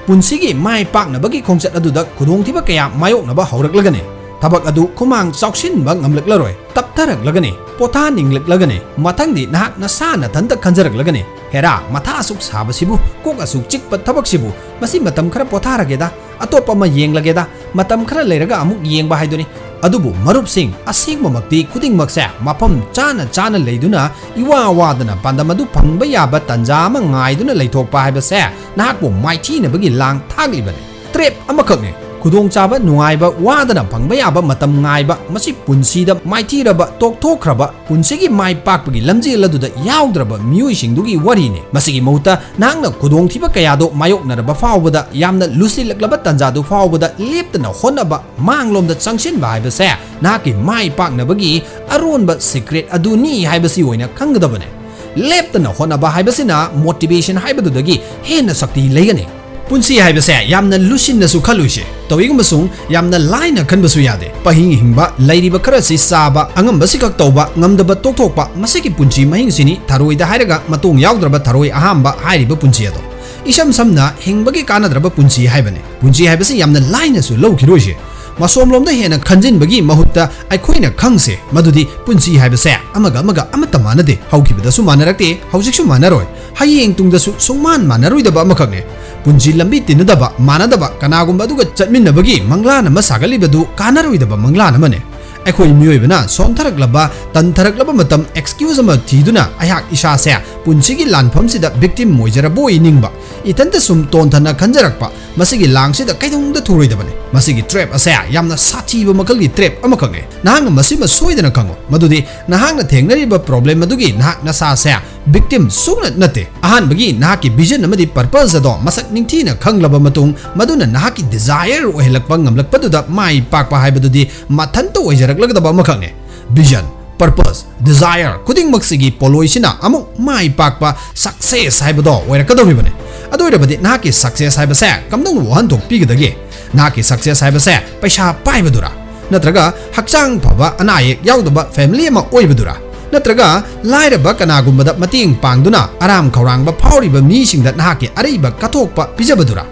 ꯄꯨꯟꯁꯤꯒꯤ ꯃꯥꯏ ꯄꯥꯛꯅꯕꯒꯤ ꯈꯣꯡꯆꯠ ꯑꯗꯨꯗ ꯈꯨꯗꯣꯡꯊꯤꯕ ꯀꯌꯥ ꯃꯥꯌꯣꯛꯅꯕ ꯍꯧꯔꯛꯂꯒꯅꯤ꯫ ꯊꯕꯛ ꯑꯗꯨ ꯈꯨꯃꯥꯡ ꯆꯥꯎꯁꯤꯟꯕ ꯉꯝꯂꯛꯂꯔꯣꯏ, ꯇꯞꯊꯔꯛꯂꯒꯅꯤ, ꯄꯣꯊꯥꯅꯤꯡꯂꯛꯂꯒꯅꯤ꯫ ꯃꯊꯪꯗꯤ ꯅꯍꯥꯛ ꯅꯁꯥ ꯅꯊꯟꯇ ꯈꯟꯖꯔꯛꯂꯒꯅꯤ, "ꯍꯦꯔꯥ, ꯃꯊꯥ ꯑꯁꯨꯛ ꯁꯥꯕꯁꯤꯕꯨ, ꯀꯣꯛ ꯑꯁꯨꯛ ꯆꯤꯛꯄ ꯊꯕꯛꯁꯤꯕꯨ, ꯃꯁꯤ ꯃꯇꯝ ꯈꯔ ꯄꯣꯊꯥꯔꯒꯦꯗ, ꯑꯇꯣꯞꯄ ꯑꯃ ꯌꯦꯡꯂꯒꯦꯗ, ꯃꯇꯝ ꯈꯔ ꯂꯩꯔꯒ ꯑꯃꯨꯛ ꯌꯦꯡꯕ" ꯍꯥꯏꯗꯨꯅꯤ꯫ ꯑꯗꯨꯕꯨ ꯃꯔꯨꯞꯁꯤꯡ, ꯑꯁꯦꯡꯕꯃꯛꯇꯤ ꯈꯨꯗꯤꯡꯃꯛꯁꯦ ꯃꯐꯝ ꯆꯥꯅ ꯆꯥꯅ ꯂꯩꯗꯨꯅ, ꯏꯋꯥ ꯋꯥꯗꯅ ꯄꯥꯟꯗꯝ ꯑꯗꯨ ꯐꯪꯕ ꯌꯥꯕ ꯇꯥꯟꯖꯥ ꯑꯃ ꯉꯥꯏꯗꯨꯅ ꯂꯩꯊꯣꯛꯄ ꯍꯥꯏꯕꯁꯦ ꯅꯍꯥꯛꯄꯨ ꯃꯥꯏꯊꯤꯅꯕꯒꯤ ꯂꯥꯡ ꯊꯥꯛꯂꯤꯕꯅꯤ꯫ ꯇ꯭ꯔꯦꯞ ꯑꯃꯈꯛꯅꯤ꯫ ꯈꯨꯗꯣꯡꯆꯥꯕ ꯅꯨꯡꯉꯥꯏꯕ ꯋꯥꯗꯅ ꯐꯪꯕ ꯌꯥꯕ ꯃꯇꯝ ꯉꯥꯏꯕ, ꯃꯁꯤ ꯄꯨꯟꯁꯤꯗ ꯃꯥꯏꯊꯤꯔꯕ, ꯇꯣꯛꯊꯣꯛꯈ꯭ꯔꯕ, ꯄꯨꯟꯁꯤꯒꯤ ꯃꯥꯏ ꯄꯥꯛꯄꯒꯤ ꯂꯝꯖꯦꯜ ꯑꯗꯨꯗ ꯌꯥꯎꯗ꯭ꯔꯕ ꯃꯤꯑꯣꯏꯁꯤꯡꯗꯨꯒꯤ ꯋꯥꯔꯤꯅꯤ꯫ ꯃꯁꯤꯒꯤ ꯃꯍꯨꯠꯇ ꯅꯍꯥꯛꯅ ꯈꯨꯗꯣꯡꯊꯤꯕ ꯀꯌꯥꯗꯣ ꯃꯥꯌꯣꯛꯅꯔꯕ ꯐꯥꯎꯕꯗ, ꯌꯥꯝꯅ ꯂꯨꯁꯤꯜꯂꯛꯂꯕ ꯇꯥꯟꯖꯥꯗꯨ ꯐꯥꯎꯕꯗ ꯂꯦꯞꯇꯅ ꯍꯣꯠꯅꯕ, ꯃꯥꯡꯂꯣꯝꯗ ꯆꯪꯁꯤꯟꯕ ꯍꯥꯏꯕꯁꯦ ꯅꯍꯥꯛꯀꯤ ꯃꯥꯏ ꯄꯥꯛꯅꯕꯒꯤ ꯑꯔꯣꯟꯕ ꯁꯤꯀ꯭ꯔꯦꯠ ꯑꯗꯨꯅꯤ ꯍꯥꯏꯕꯁꯤ ꯑꯣꯏꯅ ꯈꯪꯒꯗꯕꯅꯤ꯫ ꯂꯦꯞꯇꯅ ꯍꯣꯠꯅꯕ ꯍꯥꯏꯕꯁꯤꯅ ꯃꯣꯇꯤꯚꯦꯁꯟ ꯍꯥꯏꯕꯗꯨꯗꯒꯤ ꯍꯦꯟꯅ ꯁꯛꯇꯤ ꯂꯩꯒꯅꯤ꯫ ꯄꯨꯟꯁꯤ ꯍꯥꯏꯕꯁꯦ ꯌꯥꯝꯅ ꯂꯨꯁꯤꯟꯅꯁꯨ ꯈꯜꯂꯣꯏꯁꯦ꯫ ꯇꯧꯏꯒꯨꯝꯕꯁꯨꯡ ꯌꯥꯝꯅ ꯂꯥꯏꯅ ꯈꯟꯕꯁꯨ ꯌꯥꯗꯦ꯫ ꯄꯍꯤꯡ ꯍꯤꯡꯕ, ꯂꯩꯔꯤꯕ ꯈꯔꯁꯤ ꯆꯥꯕ, ꯑꯉꯝꯕꯁꯤꯈꯛ ꯇꯧꯕ, ꯉꯝꯗꯕ ꯇꯣꯛꯊꯣꯛꯄ, ꯃꯁꯤꯒꯤ ꯄꯨꯟꯁꯤ ꯃꯍꯤꯡꯁꯤꯅꯤ ꯊꯔꯣꯏꯗ ꯍꯥꯏꯔꯒ ꯃꯇꯣꯡ ꯌꯥꯎꯗ꯭ꯔꯕ ꯊꯔꯣꯏ ꯑꯍꯥꯝꯕ ꯍꯥꯏꯔꯤꯕ ꯄꯨꯟꯁꯤ ꯑꯗꯣ꯫ ꯏꯁꯝ ꯁꯝꯅ ꯍꯤꯡꯕꯒꯤ ꯀꯥꯟꯅꯗ꯭ꯔꯕ ꯄꯨꯟꯁꯤ ꯍꯥꯏꯕꯅꯤ꯫ ꯄꯨꯟꯁꯤ ꯍꯥꯏꯕꯁꯤ ꯌꯥꯝꯅ ꯂꯥꯏꯅꯁꯨ ꯂꯧꯈꯤꯔꯣꯏꯁꯦ꯫ ꯃꯁꯣꯝꯂꯣꯝꯗ ꯍꯦꯟꯅ ꯈꯟꯖꯤꯟꯕꯒꯤ ꯃꯍꯨꯠꯇ ꯑꯩꯈꯣꯏꯅ ꯈꯪꯁꯦ ꯃꯗꯨꯗꯤ ꯄꯨꯟꯁꯤ ꯍꯥꯏꯕꯁꯦ ꯑꯃꯒ ꯑꯃꯒ ꯑꯃꯠꯇ ꯃꯥꯟꯅꯗꯦ꯫ ꯍꯧꯈꯤꯕꯗꯁꯨ ꯃꯥꯟꯅꯔꯛꯇꯦ, ꯍꯧꯖꯤꯛꯁꯨ ꯃꯥꯟꯅꯔꯣꯏ, ꯍꯌꯦꯡ ꯇꯨꯡꯗꯁꯨ ꯁꯨꯡꯃꯥꯟ ꯃꯥꯟꯅꯔꯣꯏꯗꯕ ꯑꯃꯈꯛꯅꯦ꯫ ꯄꯨꯟꯁꯤ ꯂꯝꯕꯤ ꯇꯤꯟꯅꯗꯕ, ꯃꯥꯟꯅꯗꯕ ꯀꯅꯥꯒꯨꯝꯕ ꯑꯗꯨꯒ ꯆꯠꯃꯤꯟꯅꯕꯒꯤ ꯃꯪꯂꯥꯟ ꯑꯃ ꯁꯥꯒꯠꯂꯤꯕꯗꯨ ꯀꯥꯟꯅꯔꯣꯏꯗꯕ ꯃꯪꯂꯥꯟ ꯑꯃꯅꯦ꯫ ꯑꯩꯈꯣꯏ ꯃꯤꯑꯣꯏꯕꯅ ꯁꯣꯟꯊꯔꯛꯂꯕ, ꯇꯟꯊꯔꯛꯂꯕ ꯃꯇꯝ ꯑꯦꯛꯁꯀ꯭ꯌꯨꯖ ꯑꯃ ꯊꯤꯗꯨꯅ ꯑꯩꯍꯥꯛ ꯏꯁꯥꯁꯦ ꯄꯨꯟꯁꯤꯒꯤ ꯂꯥꯟꯐꯝꯁꯤꯗ ꯕꯤꯛꯇꯤꯝ ꯑꯣꯏꯖꯔꯕꯣꯏ ꯅꯤꯡꯕ, ꯏꯊꯟꯇ ꯁꯨꯝ ꯇꯣꯟꯊꯅ ꯈꯟꯖꯔꯛꯄ, ꯃꯁꯤꯒꯤ ꯂꯥꯡꯁꯤꯗ ꯀꯩꯗꯧꯅꯨꯡꯗ ꯊꯨꯔꯣꯏꯗꯕꯅꯤ꯫ ꯃꯁꯤꯒꯤ ꯇ꯭ꯔꯦꯞ ꯑꯁꯦ ꯌꯥꯝꯅ ꯁꯥꯊꯤꯕ ꯃꯈꯜꯒꯤ ꯇ꯭ꯔꯦꯞ ꯑꯃꯈꯛꯅꯤ꯫ ꯅꯍꯥꯛꯅ ꯃꯁꯤꯃ ꯁꯣꯏꯗꯅ ꯈꯪꯉꯨ, ꯃꯗꯨꯗꯤ ꯅꯍꯥꯛꯅ ꯊꯦꯡꯅꯔꯤꯕ ꯄ꯭ꯔꯣꯕ꯭ꯂꯦꯝ ꯑꯗꯨꯒꯤ ꯅꯍꯥꯛ ꯅꯁꯥꯁꯦ ꯕꯤꯛꯇꯤꯝ ꯁꯨꯡꯅ ꯅꯠꯇꯦ꯫ ꯑꯍꯥꯟꯕꯒꯤ ꯅꯍꯥꯛꯀꯤ ꯚꯤꯖꯟ ꯑꯃꯗꯤ ꯄꯔꯄꯁ ꯑꯗꯣ ꯃꯁꯛ ꯅꯤꯡꯊꯤꯅ ꯈꯪꯂꯕ ꯃꯇꯨꯡ, ꯃꯗꯨꯅ ꯅꯍꯥꯛꯀꯤ ꯗꯤꯖꯥꯌꯔ ꯑꯣꯏꯍꯜꯂꯛꯄ ꯉꯝꯂꯛꯄꯗꯨꯗ ꯃꯥꯏ ꯄꯥꯛꯄ ꯍꯥꯏꯕꯗꯨꯗꯤ ꯃꯊꯟꯇ ꯑꯣꯏꯖꯔꯛꯂꯒꯗꯕ ꯑꯃꯈꯛꯅꯦ꯫ ꯚꯤꯖꯟ, ꯄꯔꯄꯁ, ꯗꯤꯖꯥꯌꯔ ꯈꯨꯗꯤꯡꯃꯛꯁꯤꯒꯤ ꯄꯣꯂꯣꯏꯁꯤꯅ ꯑꯃꯨꯛ ꯃꯥꯏ ꯄꯥꯛꯄ ꯁꯛꯁꯦꯁ ꯍꯥꯏꯕꯗꯣ ꯑꯣꯏꯔꯛꯀꯗꯧꯔꯤꯕꯅꯤ꯫ ꯑꯗꯨ ꯑꯣꯏꯔꯕꯗꯤ ꯅꯍꯥꯛꯀꯤ ꯁꯛꯁꯦꯁ ꯍꯥꯏꯕꯁꯦ ꯀꯝꯗꯧꯅ ꯋꯥꯍꯟꯊꯣꯛ ꯄꯤꯒꯗꯒꯦ? ꯅꯍꯥꯛꯀꯤ ꯁꯛꯁꯦꯁ ꯍꯥꯏꯕꯁꯦ ꯄꯩꯁꯥ ꯄꯥꯏꯕꯗꯨꯔꯥ? ꯅꯠꯇ꯭ꯔꯒ ꯍꯛꯆꯥꯡ ꯐꯕ, ꯑꯅꯥ ꯑꯌꯦꯛ ꯌꯥꯎꯗꯕ ꯐꯦꯃꯤꯂꯤ ꯑꯃ ꯑꯣꯏꯕꯗꯨꯔꯥ? ꯅꯠꯇ꯭ꯔꯒ ꯂꯥꯏꯔꯕ ꯀꯅꯥꯒꯨꯝꯕꯗ ꯃꯇꯦꯡ ꯄꯥꯡꯗꯨꯅ ꯑꯔꯥꯝ ꯈꯧꯔꯥꯡꯕ ꯐꯥꯎꯔꯤꯕ ꯃꯤꯁꯤꯡꯗ ꯅꯍꯥꯛꯀꯤ ꯑꯔꯩꯕ ꯀꯠꯊꯣꯛꯄ ꯄꯤꯖꯕꯗꯨꯔꯥ?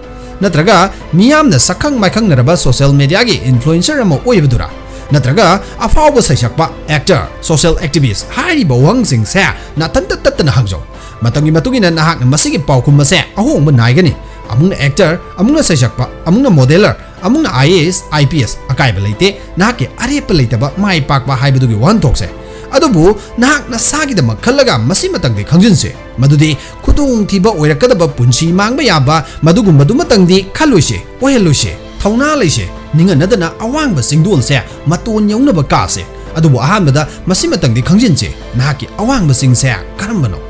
ꯅꯠꯇ꯭ꯔꯒ ꯃꯤꯌꯥꯝꯅ ꯁꯛꯈꯪ ꯃꯥꯏꯈꯪꯅꯔꯕ social mediaꯒꯤ influencer ꯑꯃ ꯑꯣꯏꯕꯗꯨꯔꯥ? ꯅꯠꯇ꯭ꯔꯒ ꯑꯐꯥꯎꯕ ꯁꯩꯁꯛꯄ, actor, social activist ꯍꯥꯏꯔꯤꯕ ꯋꯥꯍꯪꯁꯤꯡꯁꯦ ꯅꯥꯊꯟꯇ ꯇꯠꯇꯅ ꯍꯪꯖꯧ꯫ ꯃꯇꯝꯒꯤ ꯃꯇꯨꯡ ꯏꯟꯅ ꯅꯍꯥꯛꯅ ꯃꯁꯤꯒꯤ ꯄꯥꯎꯈꯨꯝ ꯑꯁꯦ ꯑꯍꯣꯡꯕ ꯅꯥꯏꯒꯅꯤ꯫ ꯑꯃꯨꯛꯅ actor, ꯑꯃꯨꯛꯅ ꯁꯩꯁꯛꯄ, ꯑꯃꯨꯛꯅ modeler, ꯑꯃꯨꯛꯅ IAS, IPS, ꯑꯀꯥꯏꯕ ꯂꯩꯇꯦ꯫ ꯅꯍꯥꯛꯀꯤ ꯑꯔꯦꯞꯄ ꯂꯩꯇꯕ ꯃꯥꯏ ꯄꯥꯛꯄ ꯍꯥꯏꯕꯗꯨꯒꯤ ꯋꯥꯍꯟꯊꯣꯛꯁꯦ꯫ ꯑꯗꯨꯕꯨ ꯅꯍꯥꯛ ꯅꯁꯥꯒꯤꯗꯃꯛ ꯈꯜꯂꯒ ꯃꯁꯤꯃꯇꯪꯗꯤ ꯈꯪꯖꯤꯟꯁꯦ, ꯃꯗꯨꯗꯤ ꯈꯨꯗꯣꯡꯊꯤꯕ ꯑꯣꯏꯔꯛꯀꯗꯕ ꯄꯨꯟꯁꯤ ꯃꯥꯡꯕ ꯌꯥꯕ ꯃꯗꯨꯒꯨꯝꯕꯗꯨꯃꯇꯪꯗꯤ ꯈꯜꯂꯣꯏꯁꯦ, ꯑꯣꯏꯍꯜꯂꯣꯏꯁꯦ꯫ ꯊꯧꯅꯥ ꯂꯩꯁꯦ, ꯅꯤꯡꯍꯟꯅꯗꯅ ꯑꯋꯥꯡꯕ ꯆꯤꯡꯗꯣꯜꯁꯦ ꯃꯇꯣꯟ ꯌꯧꯅꯕ ꯀꯥꯁꯦ꯫ ꯑꯗꯨꯕꯨ ꯑꯍꯥꯟꯕꯗ ꯃꯁꯤꯃꯇꯪꯗꯤ ꯈꯪꯖꯤꯟꯁꯦ, ꯅꯍꯥꯛꯀꯤ ꯑꯋꯥꯡꯕ ꯆꯤꯡꯁꯦ ꯀꯔꯝꯕꯅꯣ?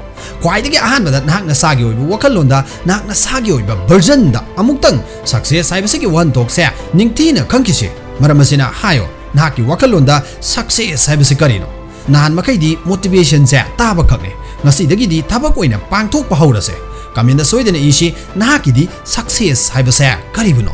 ꯈ꯭ꯋꯥꯏꯗꯒꯤ ꯑꯍꯥꯟꯕꯗ ꯅꯍꯥꯛ ꯅꯁꯥꯒꯤ ꯑꯣꯏꯕ ꯋꯥꯈꯜꯂꯣꯟꯗ, ꯅꯍꯥꯛ ꯅꯁꯥꯒꯤ ꯑꯣꯏꯕ versionꯗ ꯑꯃꯨꯛꯇꯪ success ꯍꯥꯏꯕꯁꯤꯒꯤ ꯋꯥꯍꯟꯊꯣꯛꯁꯦ ꯅꯤꯡꯊꯤꯅ ꯈꯪꯈꯤꯁꯦ꯫ ꯃꯔꯝ ꯑꯁꯤꯅ ꯍꯥꯏꯌꯣ, ꯅꯍꯥꯛꯀꯤ ꯋꯥꯈꯜꯂꯣꯟꯗ success ꯍꯥꯏꯕꯁꯤ ꯀꯔꯤꯅꯣ? ꯅꯍꯥꯟ ꯃꯈꯩꯗꯤ motivationꯁꯦ ꯇꯥꯕ ꯈꯛꯅꯤ, ꯉꯁꯤꯗꯒꯤꯗꯤ ꯊꯕꯛ ꯑꯣꯏꯅ ꯄꯥꯡꯊꯣꯛꯄ ꯍꯧꯔꯁꯦ꯫ Commentꯗ ꯁꯣꯏꯗꯅ ꯏꯁꯤ, ꯅꯍꯥꯛꯀꯤꯗꯤ success ꯍꯥꯏꯕꯁꯦ ꯀꯔꯤꯕꯨꯅꯣ?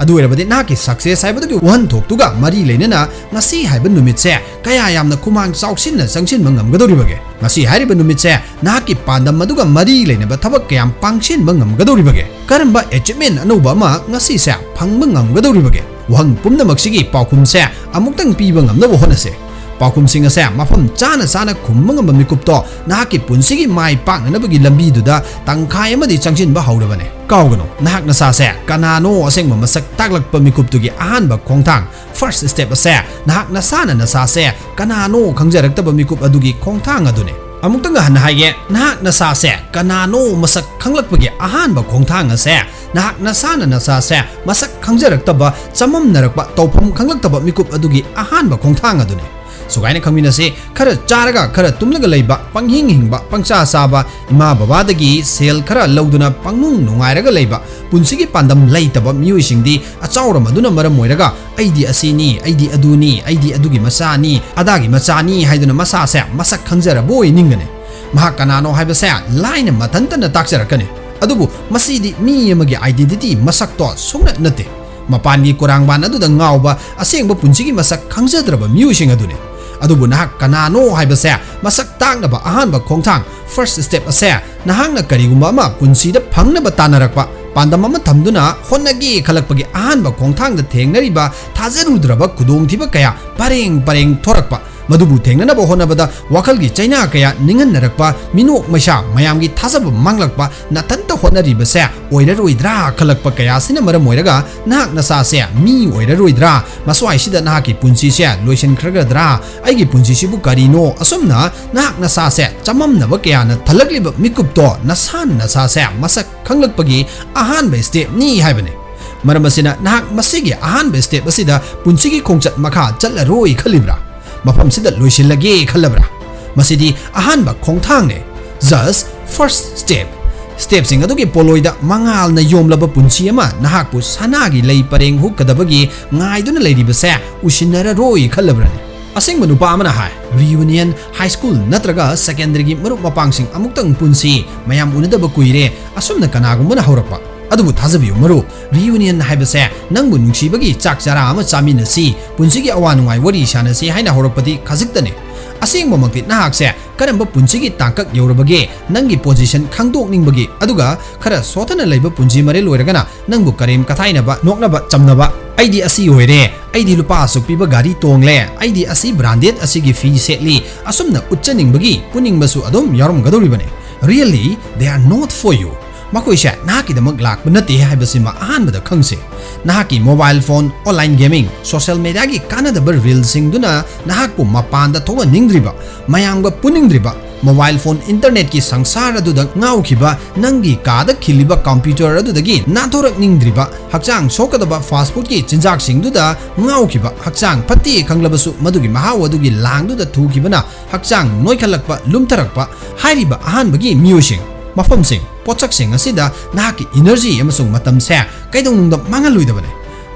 ꯑꯗꯨ ꯑꯣꯏꯔꯕꯗꯤ ꯅꯍꯥꯛꯀꯤ success ꯍꯥꯏꯕꯗꯨꯒꯤ ꯋꯥꯍꯟꯊꯣꯛꯇꯨꯒ ꯃꯔꯤ ꯂꯩꯅꯅ ꯉꯁꯤ ꯍꯥꯏꯕ ꯅꯨꯃꯤꯠꯁꯦ ꯀꯌꯥ ꯌꯥꯝꯅ ꯈꯨꯃꯥꯡ ꯆꯥꯎꯁꯤꯟꯅ ꯆꯪꯁꯤꯟꯕ ꯉꯝꯒꯗꯧꯔꯤꯕꯒꯦ? ꯉꯁꯤ ꯍꯥꯏꯔꯤꯕ ꯅꯨꯃꯤꯠꯁꯦ ꯅꯍꯥꯛꯀꯤ ꯄꯥꯟꯗꯝ ꯑꯗꯨꯒ ꯃꯔꯤ ꯂꯩꯅꯕ ꯊꯕꯛ ꯀꯌꯥꯝ ꯄꯥꯡꯁꯤꯟꯕ ꯉꯝꯒꯗꯧꯔꯤꯕꯒꯦ? ꯀꯔꯝꯕ achievement ꯑꯅꯧꯕ ꯑꯃ ꯉꯁꯤꯁꯦ ꯐꯪꯕ ꯉꯝꯒꯗꯧꯔꯤꯕꯒꯦ? ꯋꯥꯍꯪ ꯄꯨꯝꯅꯃꯛꯁꯤꯒꯤ ꯄꯥꯎꯈꯨꯝꯁꯦ ꯑꯃꯨꯛꯇꯪ ꯄꯤꯕ ꯉꯝꯅꯕ ꯍꯣꯠꯅꯁꯦ꯫ ꯄꯥꯎꯈꯨꯝꯁꯤꯡ ꯑꯁꯦ ꯃꯐꯝ ꯆꯥꯅ ꯆꯥꯅ ꯈꯨꯝꯕ ꯉꯝꯕ ꯃꯤꯀꯨꯞꯇꯣ ꯅꯍꯥꯛꯀꯤ ꯄꯨꯟꯁꯤꯒꯤ ꯃꯥꯏ ꯄꯥꯛꯅꯅꯕꯒꯤ ꯂꯝꯕꯤꯗꯨꯗ ꯇꯪꯈꯥꯏ ꯑꯃꯗꯤ ꯆꯪꯁꯤꯟꯕ ꯍꯧꯔꯕꯅꯦ꯫ ꯀꯥꯎꯒꯅꯨ, ꯅꯍꯥꯛ ꯅꯁꯥꯁꯦ ꯀꯅꯥꯅꯣ ꯑꯁꯦꯡꯕ ꯃꯁꯛ ꯇꯥꯛꯂꯛꯄ ꯃꯤꯀꯨꯞꯇꯨꯒꯤ ꯑꯍꯥꯟꯕ ꯈꯣꯡꯊꯥꯡ, first step ꯑꯁꯦ ꯅꯍꯥꯛ ꯅꯁꯥꯅ ꯅꯁꯥꯁꯦ ꯀꯅꯥꯅꯣ ꯈꯪꯖꯔꯛꯇꯕ ꯃꯤꯀꯨꯞ ꯑꯗꯨꯒꯤ ꯈꯣꯡꯊꯥꯡ ꯑꯗꯨꯅꯦ꯫ ꯑꯃꯨꯛꯇꯪꯒ ꯍꯟꯅ ꯍꯥꯏꯒꯦ, ꯅꯍꯥꯛ ꯅꯁꯥꯁꯦ ꯀꯅꯥꯅꯣ ꯃꯁꯛ ꯈꯪꯂꯛꯄꯒꯤ ꯑꯍꯥꯟꯕ ꯈꯣꯡꯊꯥꯡ ꯑꯁꯦ ꯅꯍꯥꯛ ꯅꯁꯥꯅ ꯅꯁꯥꯁꯦ ꯃꯁꯛ ꯈꯪꯖꯔꯛꯇꯕ, ꯆꯃꯝꯅꯔꯛꯄ, ꯇꯧꯐꯝ ꯈꯪꯂꯛꯇꯕ ꯃꯤꯀꯨꯞ ꯑꯗꯨꯒꯤ ꯑꯍꯥꯟꯕ ꯈꯣꯡꯊꯥꯡ ꯑꯗꯨꯅꯤ꯫ ꯁꯨꯒꯥꯏꯅ ꯈꯪꯃꯤꯟꯅꯁꯤ, ꯈꯔ ꯆꯥꯔꯒ, ꯈꯔ ꯇꯨꯝꯂꯒ ꯂꯩꯕ, ꯄꯪꯍꯤꯡ ꯍꯤꯡꯕ, ꯄꯪꯆꯥ ꯆꯥꯕ, ꯏꯃꯥ ꯕꯕꯥꯗꯒꯤ ꯁꯦꯜ ꯈꯔ ꯂꯧꯗꯨꯅ ꯄꯪꯅꯨꯡ ꯅꯨꯡꯉꯥꯏꯔꯒ ꯂꯩꯕ, ꯄꯨꯟꯁꯤꯒꯤ ꯄꯥꯟꯗꯝ ꯂꯩꯇꯕ ꯃꯤꯑꯣꯏꯁꯤꯡꯗꯤ ꯑꯆꯥꯎꯔꯝ ꯑꯗꯨꯅ ꯃꯔꯝ ꯑꯣꯏꯔꯒ "ꯑꯩꯗꯤ ꯑꯁꯤꯅꯤ, ꯑꯩꯗꯤ ꯑꯗꯨꯅꯤ, ꯑꯩꯗꯤ ꯑꯗꯨꯒꯤ ꯃꯆꯥꯅꯤ, ꯑꯗꯥꯒꯤ ꯃꯆꯥꯅꯤ" ꯍꯥꯏꯗꯨꯅ ꯃꯁꯥꯁꯦ ꯃꯁꯛ ꯈꯪꯖꯔꯕꯣꯏ ꯅꯤꯡꯒꯅꯤ꯫ ꯃꯍꯥꯛ ꯀꯅꯥꯅꯣ ꯍꯥꯏꯕꯁꯦ ꯂꯥꯏꯅ ꯃꯊꯟꯇꯅ ꯇꯥꯛꯆꯔꯛꯀꯅꯤ꯫ ꯑꯗꯨꯕꯨ ꯃꯁꯤꯗꯤ ꯃꯤ ꯑꯃꯒꯤ identity, ꯃꯁꯛꯇꯣ ꯁꯨꯡꯅꯠ ꯅꯠꯇꯦ꯫ ꯃꯄꯥꯟꯒꯤ ꯀꯣꯔꯥꯡꯕꯥꯟ ꯑꯗꯨꯗ ꯉꯥꯎꯕ, ꯑꯁꯦꯡꯕ ꯄꯨꯟꯁꯤꯒꯤ ꯃꯁꯛ ꯈꯪꯖꯗ꯭ꯔꯕ ꯃꯤꯑꯣꯏꯁꯤꯡ ꯑꯗꯨꯅꯤ꯫ ꯑꯗꯨꯕꯨ ꯅꯍꯥꯛ ꯀꯅꯥꯅꯣ ꯍꯥꯏꯕꯁꯦ ꯃꯁꯛ ꯇꯥꯛꯅꯕ ꯑꯍꯥꯟꯕ ꯈꯣꯡꯊꯥꯡ, first step ꯑꯁꯦ ꯅꯍꯥꯛꯅ ꯀꯔꯤꯒꯨꯝꯕ ꯑꯃ ꯄꯨꯟꯁꯤꯗ ꯐꯪꯅꯕ ꯇꯥꯟꯅꯔꯛꯄ, ꯄꯥꯟꯗꯝ ꯑꯃ ꯊꯝꯗꯨꯅ ꯍꯣꯠꯅꯒꯦ ꯈꯜꯂꯛꯄꯒꯤ ꯑꯍꯥꯟꯕ ꯈꯣꯡꯊꯥꯡꯗ ꯊꯦꯡꯅꯔꯤꯕ ꯊꯥꯖꯔꯨꯗ꯭ꯔꯕ ꯈꯨꯗꯣꯡꯊꯤꯕ ꯀꯌꯥ ꯄꯔꯦꯡ ꯄꯔꯦꯡ ꯊꯣꯔꯛꯄ, ꯃꯗꯨꯕꯨ ꯊꯦꯡꯅꯅꯕ ꯍꯣꯠꯅꯕꯗ ꯋꯥꯈꯜꯒꯤ ꯆꯩꯅꯥ ꯀꯌꯥ ꯅꯤꯡꯍꯟꯅꯔꯛꯄ, ꯃꯤꯅꯣꯛ ꯃꯩꯁꯥ, ꯃꯌꯥꯝꯒꯤ ꯊꯥꯖꯕ ꯃꯥꯡꯂꯛꯄ, ꯅꯊꯟꯇ ꯍꯣꯠꯅꯔꯤꯕꯁꯦ ꯑꯣꯏꯔꯔꯣꯏꯗ꯭ꯔꯥ ꯈꯜꯂꯛꯄ ꯀꯌꯥꯁꯤꯅ ꯃꯔꯝ ꯑꯣꯏꯔꯒ ꯅꯍꯥꯛ ꯅꯁꯥꯁꯦ ꯃꯤ ꯑꯣꯏꯔꯔꯣꯏꯗ꯭ꯔꯥ, ꯃꯁ꯭ꯋꯥꯏꯁꯤꯗ ꯅꯍꯥꯛꯀꯤ ꯄꯨꯟꯁꯤꯁꯦ ꯂꯣꯏꯁꯤꯟꯈ꯭ꯔꯒꯗ꯭ꯔꯥ, ꯑꯩꯒꯤ ꯄꯨꯟꯁꯤꯁꯤꯕꯨ ꯀꯔꯤꯅꯣ, ꯑꯁꯨꯝꯅ ꯅꯍꯥꯛ ꯅꯁꯥꯁꯦ ꯆꯃꯝꯅꯕ ꯀꯌꯥꯅ ꯊꯜꯂꯛꯂꯤꯕ ꯃꯤꯀꯨꯞꯇꯣ ꯅꯁꯥꯅ ꯅꯁꯥꯁꯦ ꯃꯁꯛ ꯈꯪꯂꯛꯄꯒꯤ ꯑꯍꯥꯟꯕ ꯁ꯭ꯇꯦꯞꯅꯤ ꯍꯥꯏꯕꯅꯤ꯫ ꯃꯔꯝ ꯑꯁꯤꯅ ꯅꯍꯥꯛ ꯃꯁꯤꯒꯤ ꯑꯍꯥꯟꯕ ꯁ꯭ꯇꯦꯞ ꯑꯁꯤꯗ ꯄꯨꯟꯁꯤꯒꯤ ꯈꯣꯡꯆꯠ ꯃꯈꯥ ꯆꯠꯂꯔꯣꯏ ꯈꯜꯂꯤꯕ꯭ꯔꯥ? ꯃꯐꯝꯁꯤꯗ ꯂꯣꯏꯁꯤꯜꯂꯒꯦ ꯈꯜꯂꯕ꯭ꯔꯥ? ꯃꯁꯤꯗꯤ ꯑꯍꯥꯟꯕ ꯈꯣꯡꯊꯥꯡꯅꯦ꯫ Just first step꯫ ꯁ꯭ꯇꯦꯞꯁꯤꯡ ꯑꯗꯨꯒꯤ ꯄꯣꯠꯂꯣꯏꯗ ꯃꯉꯥꯜꯅ ꯌꯣꯝꯂꯕ ꯄꯨꯟꯁꯤ ꯑꯃ ꯅꯍꯥꯛꯄꯨ ꯁꯅꯥꯒꯤ ꯂꯩ ꯄꯔꯦꯡ ꯍꯨꯛꯀꯗꯕꯒꯤ ꯉꯥꯏꯗꯨꯅ ꯂꯩꯔꯤꯕꯁꯦ ꯎꯁꯤꯟꯅꯔꯔꯣꯏ ꯈꯜꯂꯕ꯭ꯔꯅꯦ? ꯑꯁꯦꯡꯕ ꯅꯨꯄꯥ ꯑꯃꯅ ꯍꯥꯏ, "Reunion, high school ꯅꯠꯇ꯭ꯔꯒ secondary ꯒꯤ ꯃꯔꯨꯞ ꯃꯄꯥꯡꯁꯤꯡ ꯑꯃꯨꯛꯇꯪ ꯄꯨꯟꯁꯤ, ꯃꯌꯥꯝ ꯎꯅꯗꯕ ꯀꯨꯏꯔꯦ", ꯑꯁꯨꯝꯅ ꯀꯅꯥꯒꯨꯝꯕꯅ ꯍꯧꯔꯛꯄ꯫ ꯑꯗꯨꯕꯨ ꯊꯥꯖꯕꯤꯌꯨ ꯃꯔꯨꯞ, reunion ꯍꯥꯏꯕꯁꯦ ꯅꯪꯕꯨ ꯅꯨꯡꯁꯤꯕꯒꯤ ꯆꯥꯛ ꯆꯔꯥ ꯑꯃ ꯆꯥꯃꯤꯟꯅꯁꯤ, ꯄꯨꯟꯁꯤꯒꯤ ꯑꯋꯥ ꯅꯨꯡꯉꯥꯏ ꯋꯥꯔꯤ ꯁꯥꯟꯅꯁꯤ ꯍꯥꯏꯅ ꯍꯧꯔꯛꯄꯗꯤ ꯈꯖꯤꯛꯇꯅꯤ꯫ ꯑꯁꯦꯡꯕꯃꯛꯇꯤ ꯅꯍꯥꯛꯁꯦ ꯀꯔꯝꯕ ꯄꯨꯟꯁꯤꯒꯤ ꯇꯥꯡꯀꯛ ꯌꯧꯔꯕꯒꯦ, ꯅꯪꯒꯤ position ꯈꯪꯗꯣꯛꯅꯤꯡꯕꯒꯤ, ꯑꯗꯨꯒ ꯈꯔ ꯁꯣꯠꯊꯅ ꯂꯩꯕ ꯄꯨꯟꯁꯤ ꯃꯔꯦꯜ ꯑꯣꯏꯔꯒꯅ ꯅꯪꯕꯨ ꯀꯔꯦꯝ ꯀꯊꯥꯏꯅꯕ, ꯅꯣꯛꯅꯕ, ꯆꯝꯅꯕ, "ꯑꯩꯗꯤ ꯑꯁꯤ ꯑꯣꯏꯔꯦ, ꯑꯩꯗꯤ ꯂꯨꯄꯥ ꯑꯁꯨꯛ ꯄꯤꯕ ꯒꯥꯔꯤ ꯇꯣꯡꯂꯦ, ꯑꯩꯗꯤ ꯑꯁꯤ branded ꯑꯁꯤꯒꯤ ꯐꯤ ꯁꯦꯠꯂꯤ", ꯑꯁꯨꯝꯅ ꯎꯠꯆꯅꯤꯡꯕꯒꯤ ꯄꯨꯅꯤꯡꯕꯁꯨ ꯑꯗꯨꯝ ꯌꯥꯎꯔꯝꯒꯗꯧꯔꯤꯕꯅꯤ꯫ Really, they are not for you꯫ ꯃꯈꯣꯏꯁꯦ ꯅꯍꯥꯛꯀꯤꯗꯃꯛ ꯂꯥꯛꯄ ꯅꯠꯇꯦ ꯍꯥꯏꯕꯁꯤꯃ ꯑꯍꯥꯟꯕꯗ ꯈꯪꯁꯦ꯫ ꯅꯍꯥꯛꯀꯤ mobile phone, online gaming, social media ꯒꯤ ꯀꯥꯟꯅꯗꯕ reel ꯁꯤꯡꯗꯨꯅ ꯅꯍꯥꯛꯄꯨ ꯃꯄꯥꯟꯗ ꯊꯣꯛꯍꯟꯅꯤꯡꯗ꯭ꯔꯤꯕ, ꯃꯌꯥꯝꯒ ꯄꯨꯅꯤꯡꯗ꯭ꯔꯤꯕ, mobile phone, internet ꯀꯤ ꯁꯪꯁꯥꯔ ꯑꯗꯨꯗ ꯉꯥꯎꯈꯤꯕ, ꯅꯪꯒꯤ ꯀꯥꯗ ꯈꯤꯜꯂꯤꯕ computer ꯑꯗꯨꯗꯒꯤ ꯅꯥꯟꯊꯣꯔꯛꯅꯤꯡꯗ꯭ꯔꯤꯕ, ꯍꯛꯆꯥꯡ ꯁꯣꯛꯀꯗꯕ fast food ꯀꯤ ꯆꯤꯟꯖꯥꯛꯁꯤꯡꯗꯨꯗ ꯉꯥꯎꯈꯤꯕ, ꯍꯛꯆꯥꯡ ꯐꯠꯇꯦ ꯈꯪꯂꯕꯁꯨ ꯃꯗꯨꯒꯤ ꯃꯍꯥꯎ ꯑꯗꯨꯒꯤ ꯂꯥꯡꯗꯨꯗ ꯊꯨꯈꯤꯕꯅ ꯍꯛꯆꯥꯡ ꯅꯣꯏꯈꯠꯂꯛꯄ, ꯂꯨꯝꯊꯔꯛꯄ, ꯍꯥꯏꯔꯤꯕ ꯑꯍꯥꯟꯕꯒꯤ ꯃꯤꯑꯣꯏꯁꯤꯡ, ꯃꯐꯝꯁꯤꯡ, ꯄꯣꯠꯁꯛꯁꯤꯡ ꯑꯁꯤꯗ ꯅꯍꯥꯛꯀꯤ energy ꯑꯃꯁꯨꯡ ꯃꯇꯝꯁꯦ ꯀꯩꯗꯧꯅꯨꯡꯗ ꯃꯥꯡꯍꯜꯂꯣꯏꯗꯕꯅꯤ꯫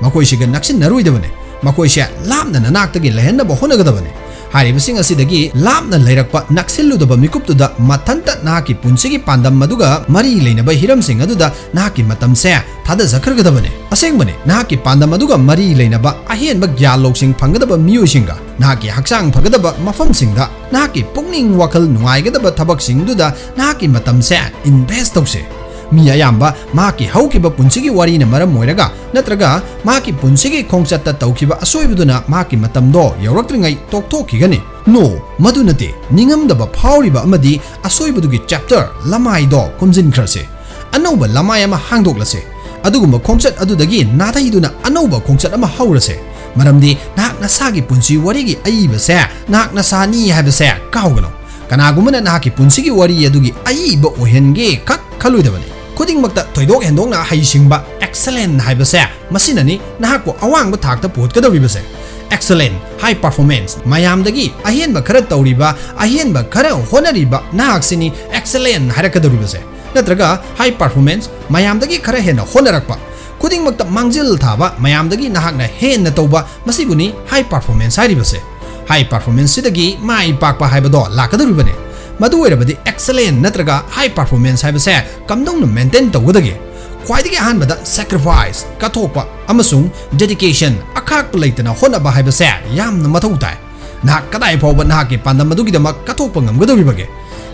ꯃꯈꯣꯏꯁꯤꯒ ꯅꯛꯁꯤꯟꯅꯔꯣꯏꯗꯕꯅꯤ꯫ ꯃꯈꯣꯏꯁꯦ ꯂꯥꯞꯅ ꯅꯅꯥꯛꯇꯒꯤ ꯂꯩꯍꯟꯅꯕ ꯍꯣꯠꯅꯒꯗꯕꯅꯤ꯫ ꯍꯥꯏꯔꯤꯕꯁꯤꯡ ꯑꯁꯤꯗꯒꯤ ꯂꯥꯞꯅ ꯂꯩꯔꯛꯄ, ꯅꯛꯁꯤꯜꯂꯨꯗꯕ ꯃꯤꯀꯨꯞꯇꯨꯗ ꯃꯊꯟꯇ ꯅꯍꯥꯛꯀꯤ ꯄꯨꯟꯁꯤꯒꯤ ꯄꯥꯟꯗꯝ ꯑꯗꯨꯒ ꯃꯔꯤ ꯂꯩꯅꯕ ꯍꯤꯔꯝꯁꯤꯡ ꯑꯗꯨꯗ ꯅꯍꯥꯛꯀꯤ ꯃꯇꯝꯁꯦ ꯊꯥꯗꯖꯈ꯭ꯔꯒꯗꯕꯅꯤ꯫ ꯑꯁꯦꯡꯕꯅꯤ, ꯅꯍꯥꯛꯀꯤ ꯄꯥꯟꯗꯝ ꯑꯗꯨꯒ ꯃꯔꯤ ꯂꯩꯅꯕ ꯑꯍꯦꯟꯕ ꯒ꯭ꯌꯥꯟ ꯂꯧꯁꯤꯡ ꯐꯪꯒꯗꯕ ꯃꯤꯑꯣꯏꯁꯤꯡꯒ, ꯅꯍꯥꯛꯀꯤ ꯍꯛꯆꯥꯡ ꯐꯒꯗꯕ ꯃꯐꯝꯁꯤꯡꯗ, ꯅꯍꯥꯛꯀꯤ ꯄꯨꯛꯅꯤꯡ ꯋꯥꯈꯜ ꯅꯨꯡꯉꯥꯏꯒꯗꯕ ꯊꯕꯛꯁꯤꯡꯗꯨꯗ ꯅꯍꯥꯛꯀꯤ ꯃꯇꯝꯁꯦ invest ꯇꯧꯁꯦ꯫ ꯃꯤ ꯑꯌꯥꯝꯕ ꯃꯍꯥꯛꯀꯤ ꯍꯧꯈꯤꯕ ꯄꯨꯟꯁꯤꯒꯤ ꯋꯥꯔꯤꯅ ꯃꯔꯝ ꯑꯣꯏꯔꯒ ꯅꯠꯇ꯭ꯔꯒ ꯃꯍꯥꯛꯀꯤ ꯄꯨꯟꯁꯤꯒꯤ ꯈꯣꯡꯆꯠꯇ ꯇꯧꯈꯤꯕ ꯑꯁꯣꯏꯕꯗꯨꯅ ꯃꯍꯥꯛꯀꯤ ꯃꯇꯝꯗꯣ ꯌꯧꯔꯛꯇ꯭ꯔꯤꯉꯩ ꯇꯣꯛꯊꯣꯛꯈꯤꯒꯅꯤ꯫ No, ꯃꯗꯨ ꯅꯠꯇꯦ꯫ ꯅꯤꯡꯉꯝꯗꯕ ꯐꯥꯎꯔꯤꯕ ꯑꯃꯗꯤ ꯑꯁꯣꯏꯕꯗꯨꯒꯤ ꯆꯦꯞꯇꯔ, ꯂꯃꯥꯏꯗꯣ ꯈꯨꯝꯖꯤꯟꯈ꯭ꯔꯁꯦ꯫ ꯑꯅꯧꯕ ꯂꯃꯥꯏ ꯑꯃ ꯍꯥꯡꯗꯣꯛꯂꯁꯦ꯫ ꯑꯗꯨꯒꯨꯝꯕ ꯈꯣꯡꯆꯠ ꯑꯗꯨꯗꯒꯤ ꯅꯥꯊꯩꯗꯨꯅ ꯑꯅꯧꯕ ꯈꯣꯡꯆꯠ ꯑꯃ ꯍꯧꯔꯁꯦ꯫ ꯃꯔꯝꯗꯤ ꯅꯍꯥꯛ ꯅꯁꯥꯒꯤ ꯄꯨꯟꯁꯤ ꯋꯥꯔꯤꯒꯤ ꯑꯏꯕꯁꯦ ꯅꯍꯥꯛ ꯅꯁꯥꯅꯤ ꯍꯥꯏꯕꯁꯦ ꯀꯥꯎꯒꯅꯨ꯫ ꯀꯅꯥꯒꯨꯝꯕꯅ ꯅꯍꯥꯛꯀꯤ ꯄꯨꯟꯁꯤꯒꯤ ꯋꯥꯔꯤ ꯑꯗꯨꯒꯤ ꯑꯏꯕ ꯑꯣꯏꯍꯟꯒꯦ ꯈꯛ ꯈꯜꯂꯣꯏꯗꯕꯅꯤ꯫ ꯈꯨꯗꯤꯡꯃꯛꯇ ꯊꯣꯏꯗꯣꯛ ꯍꯦꯟꯗꯣꯛꯅ ꯍꯩꯁꯤꯡꯕ, excellent ꯍꯥꯏꯕꯁꯦ, ꯃꯁꯤꯅꯅꯤ ꯅꯍꯥꯛꯄꯨ ꯑꯋꯥꯡꯕ ꯊꯥꯛꯇ ꯄꯨꯈꯠꯀꯗꯧꯔꯤꯕꯁꯦ꯫ Excellent, high performance, ꯃꯌꯥꯝꯗꯒꯤ ꯑꯍꯦꯟꯕ ꯈꯔ ꯇꯧꯔꯤꯕ, ꯑꯍꯦꯟꯕ ꯈꯔ ꯍꯣꯠꯅꯔꯤꯕ ꯅꯍꯥꯛꯁꯤꯅꯤ excellent ꯍꯥꯏꯔꯛꯀꯗꯧꯔꯤꯕꯁꯦ꯫ ꯅꯠꯇ꯭ꯔꯒ high performance, ꯃꯌꯥꯝꯗꯒꯤ ꯈꯔ ꯍꯦꯟꯅ ꯍꯣꯠꯅꯔꯛꯄ, ꯈꯨꯗꯤꯡꯃꯛꯇ ꯃꯥꯡꯖꯤꯜ ꯊꯥꯕ, ꯃꯌꯥꯝꯗꯒꯤ ꯅꯍꯥꯛꯅ ꯍꯦꯟꯅ ꯇꯧꯕ, ꯃꯁꯤꯕꯨꯅꯤ high performance ꯍꯥꯏꯔꯤꯕꯁꯦ꯫ High performance ꯁꯤꯗꯒꯤ ꯃꯥꯏ ꯄꯥꯛꯄ ꯍꯥꯏꯕꯗꯣ ꯂꯥꯛꯀꯗꯧꯔꯤꯕꯅꯦ꯫ ꯃꯗꯨ ꯑꯣꯏꯔꯕꯗꯤ excellent ꯅꯠꯇ꯭ꯔꯒ high performance ꯍꯥꯏꯕꯁꯦ ꯀꯝꯗꯧꯅ ꯃꯦꯟꯇꯦꯟ ꯇꯧꯒꯗꯒꯦ? ꯈ꯭ꯋꯥꯏꯗꯒꯤ ꯑꯍꯥꯟꯕꯗ sacrifice, ꯀꯠꯊꯣꯛꯄ, ꯑꯃꯁꯨꯡ dedication, ꯑꯈꯥꯛꯄ ꯂꯩꯇꯅ ꯍꯣꯠꯅꯕ ꯍꯥꯏꯕꯁꯦ ꯌꯥꯝꯅ ꯃꯊꯧ ꯇꯥꯏ꯫ ꯅꯍꯥꯛ ꯀꯗꯥꯏ ꯐꯥꯎꯕ ꯅꯍꯥꯛꯀꯤ ꯄꯥꯟꯗꯝ ꯑꯗꯨꯒꯤꯗꯃꯛ ꯀꯠꯊꯣꯛꯄ ꯉꯝꯒꯗꯧꯔꯤꯕꯒꯦ?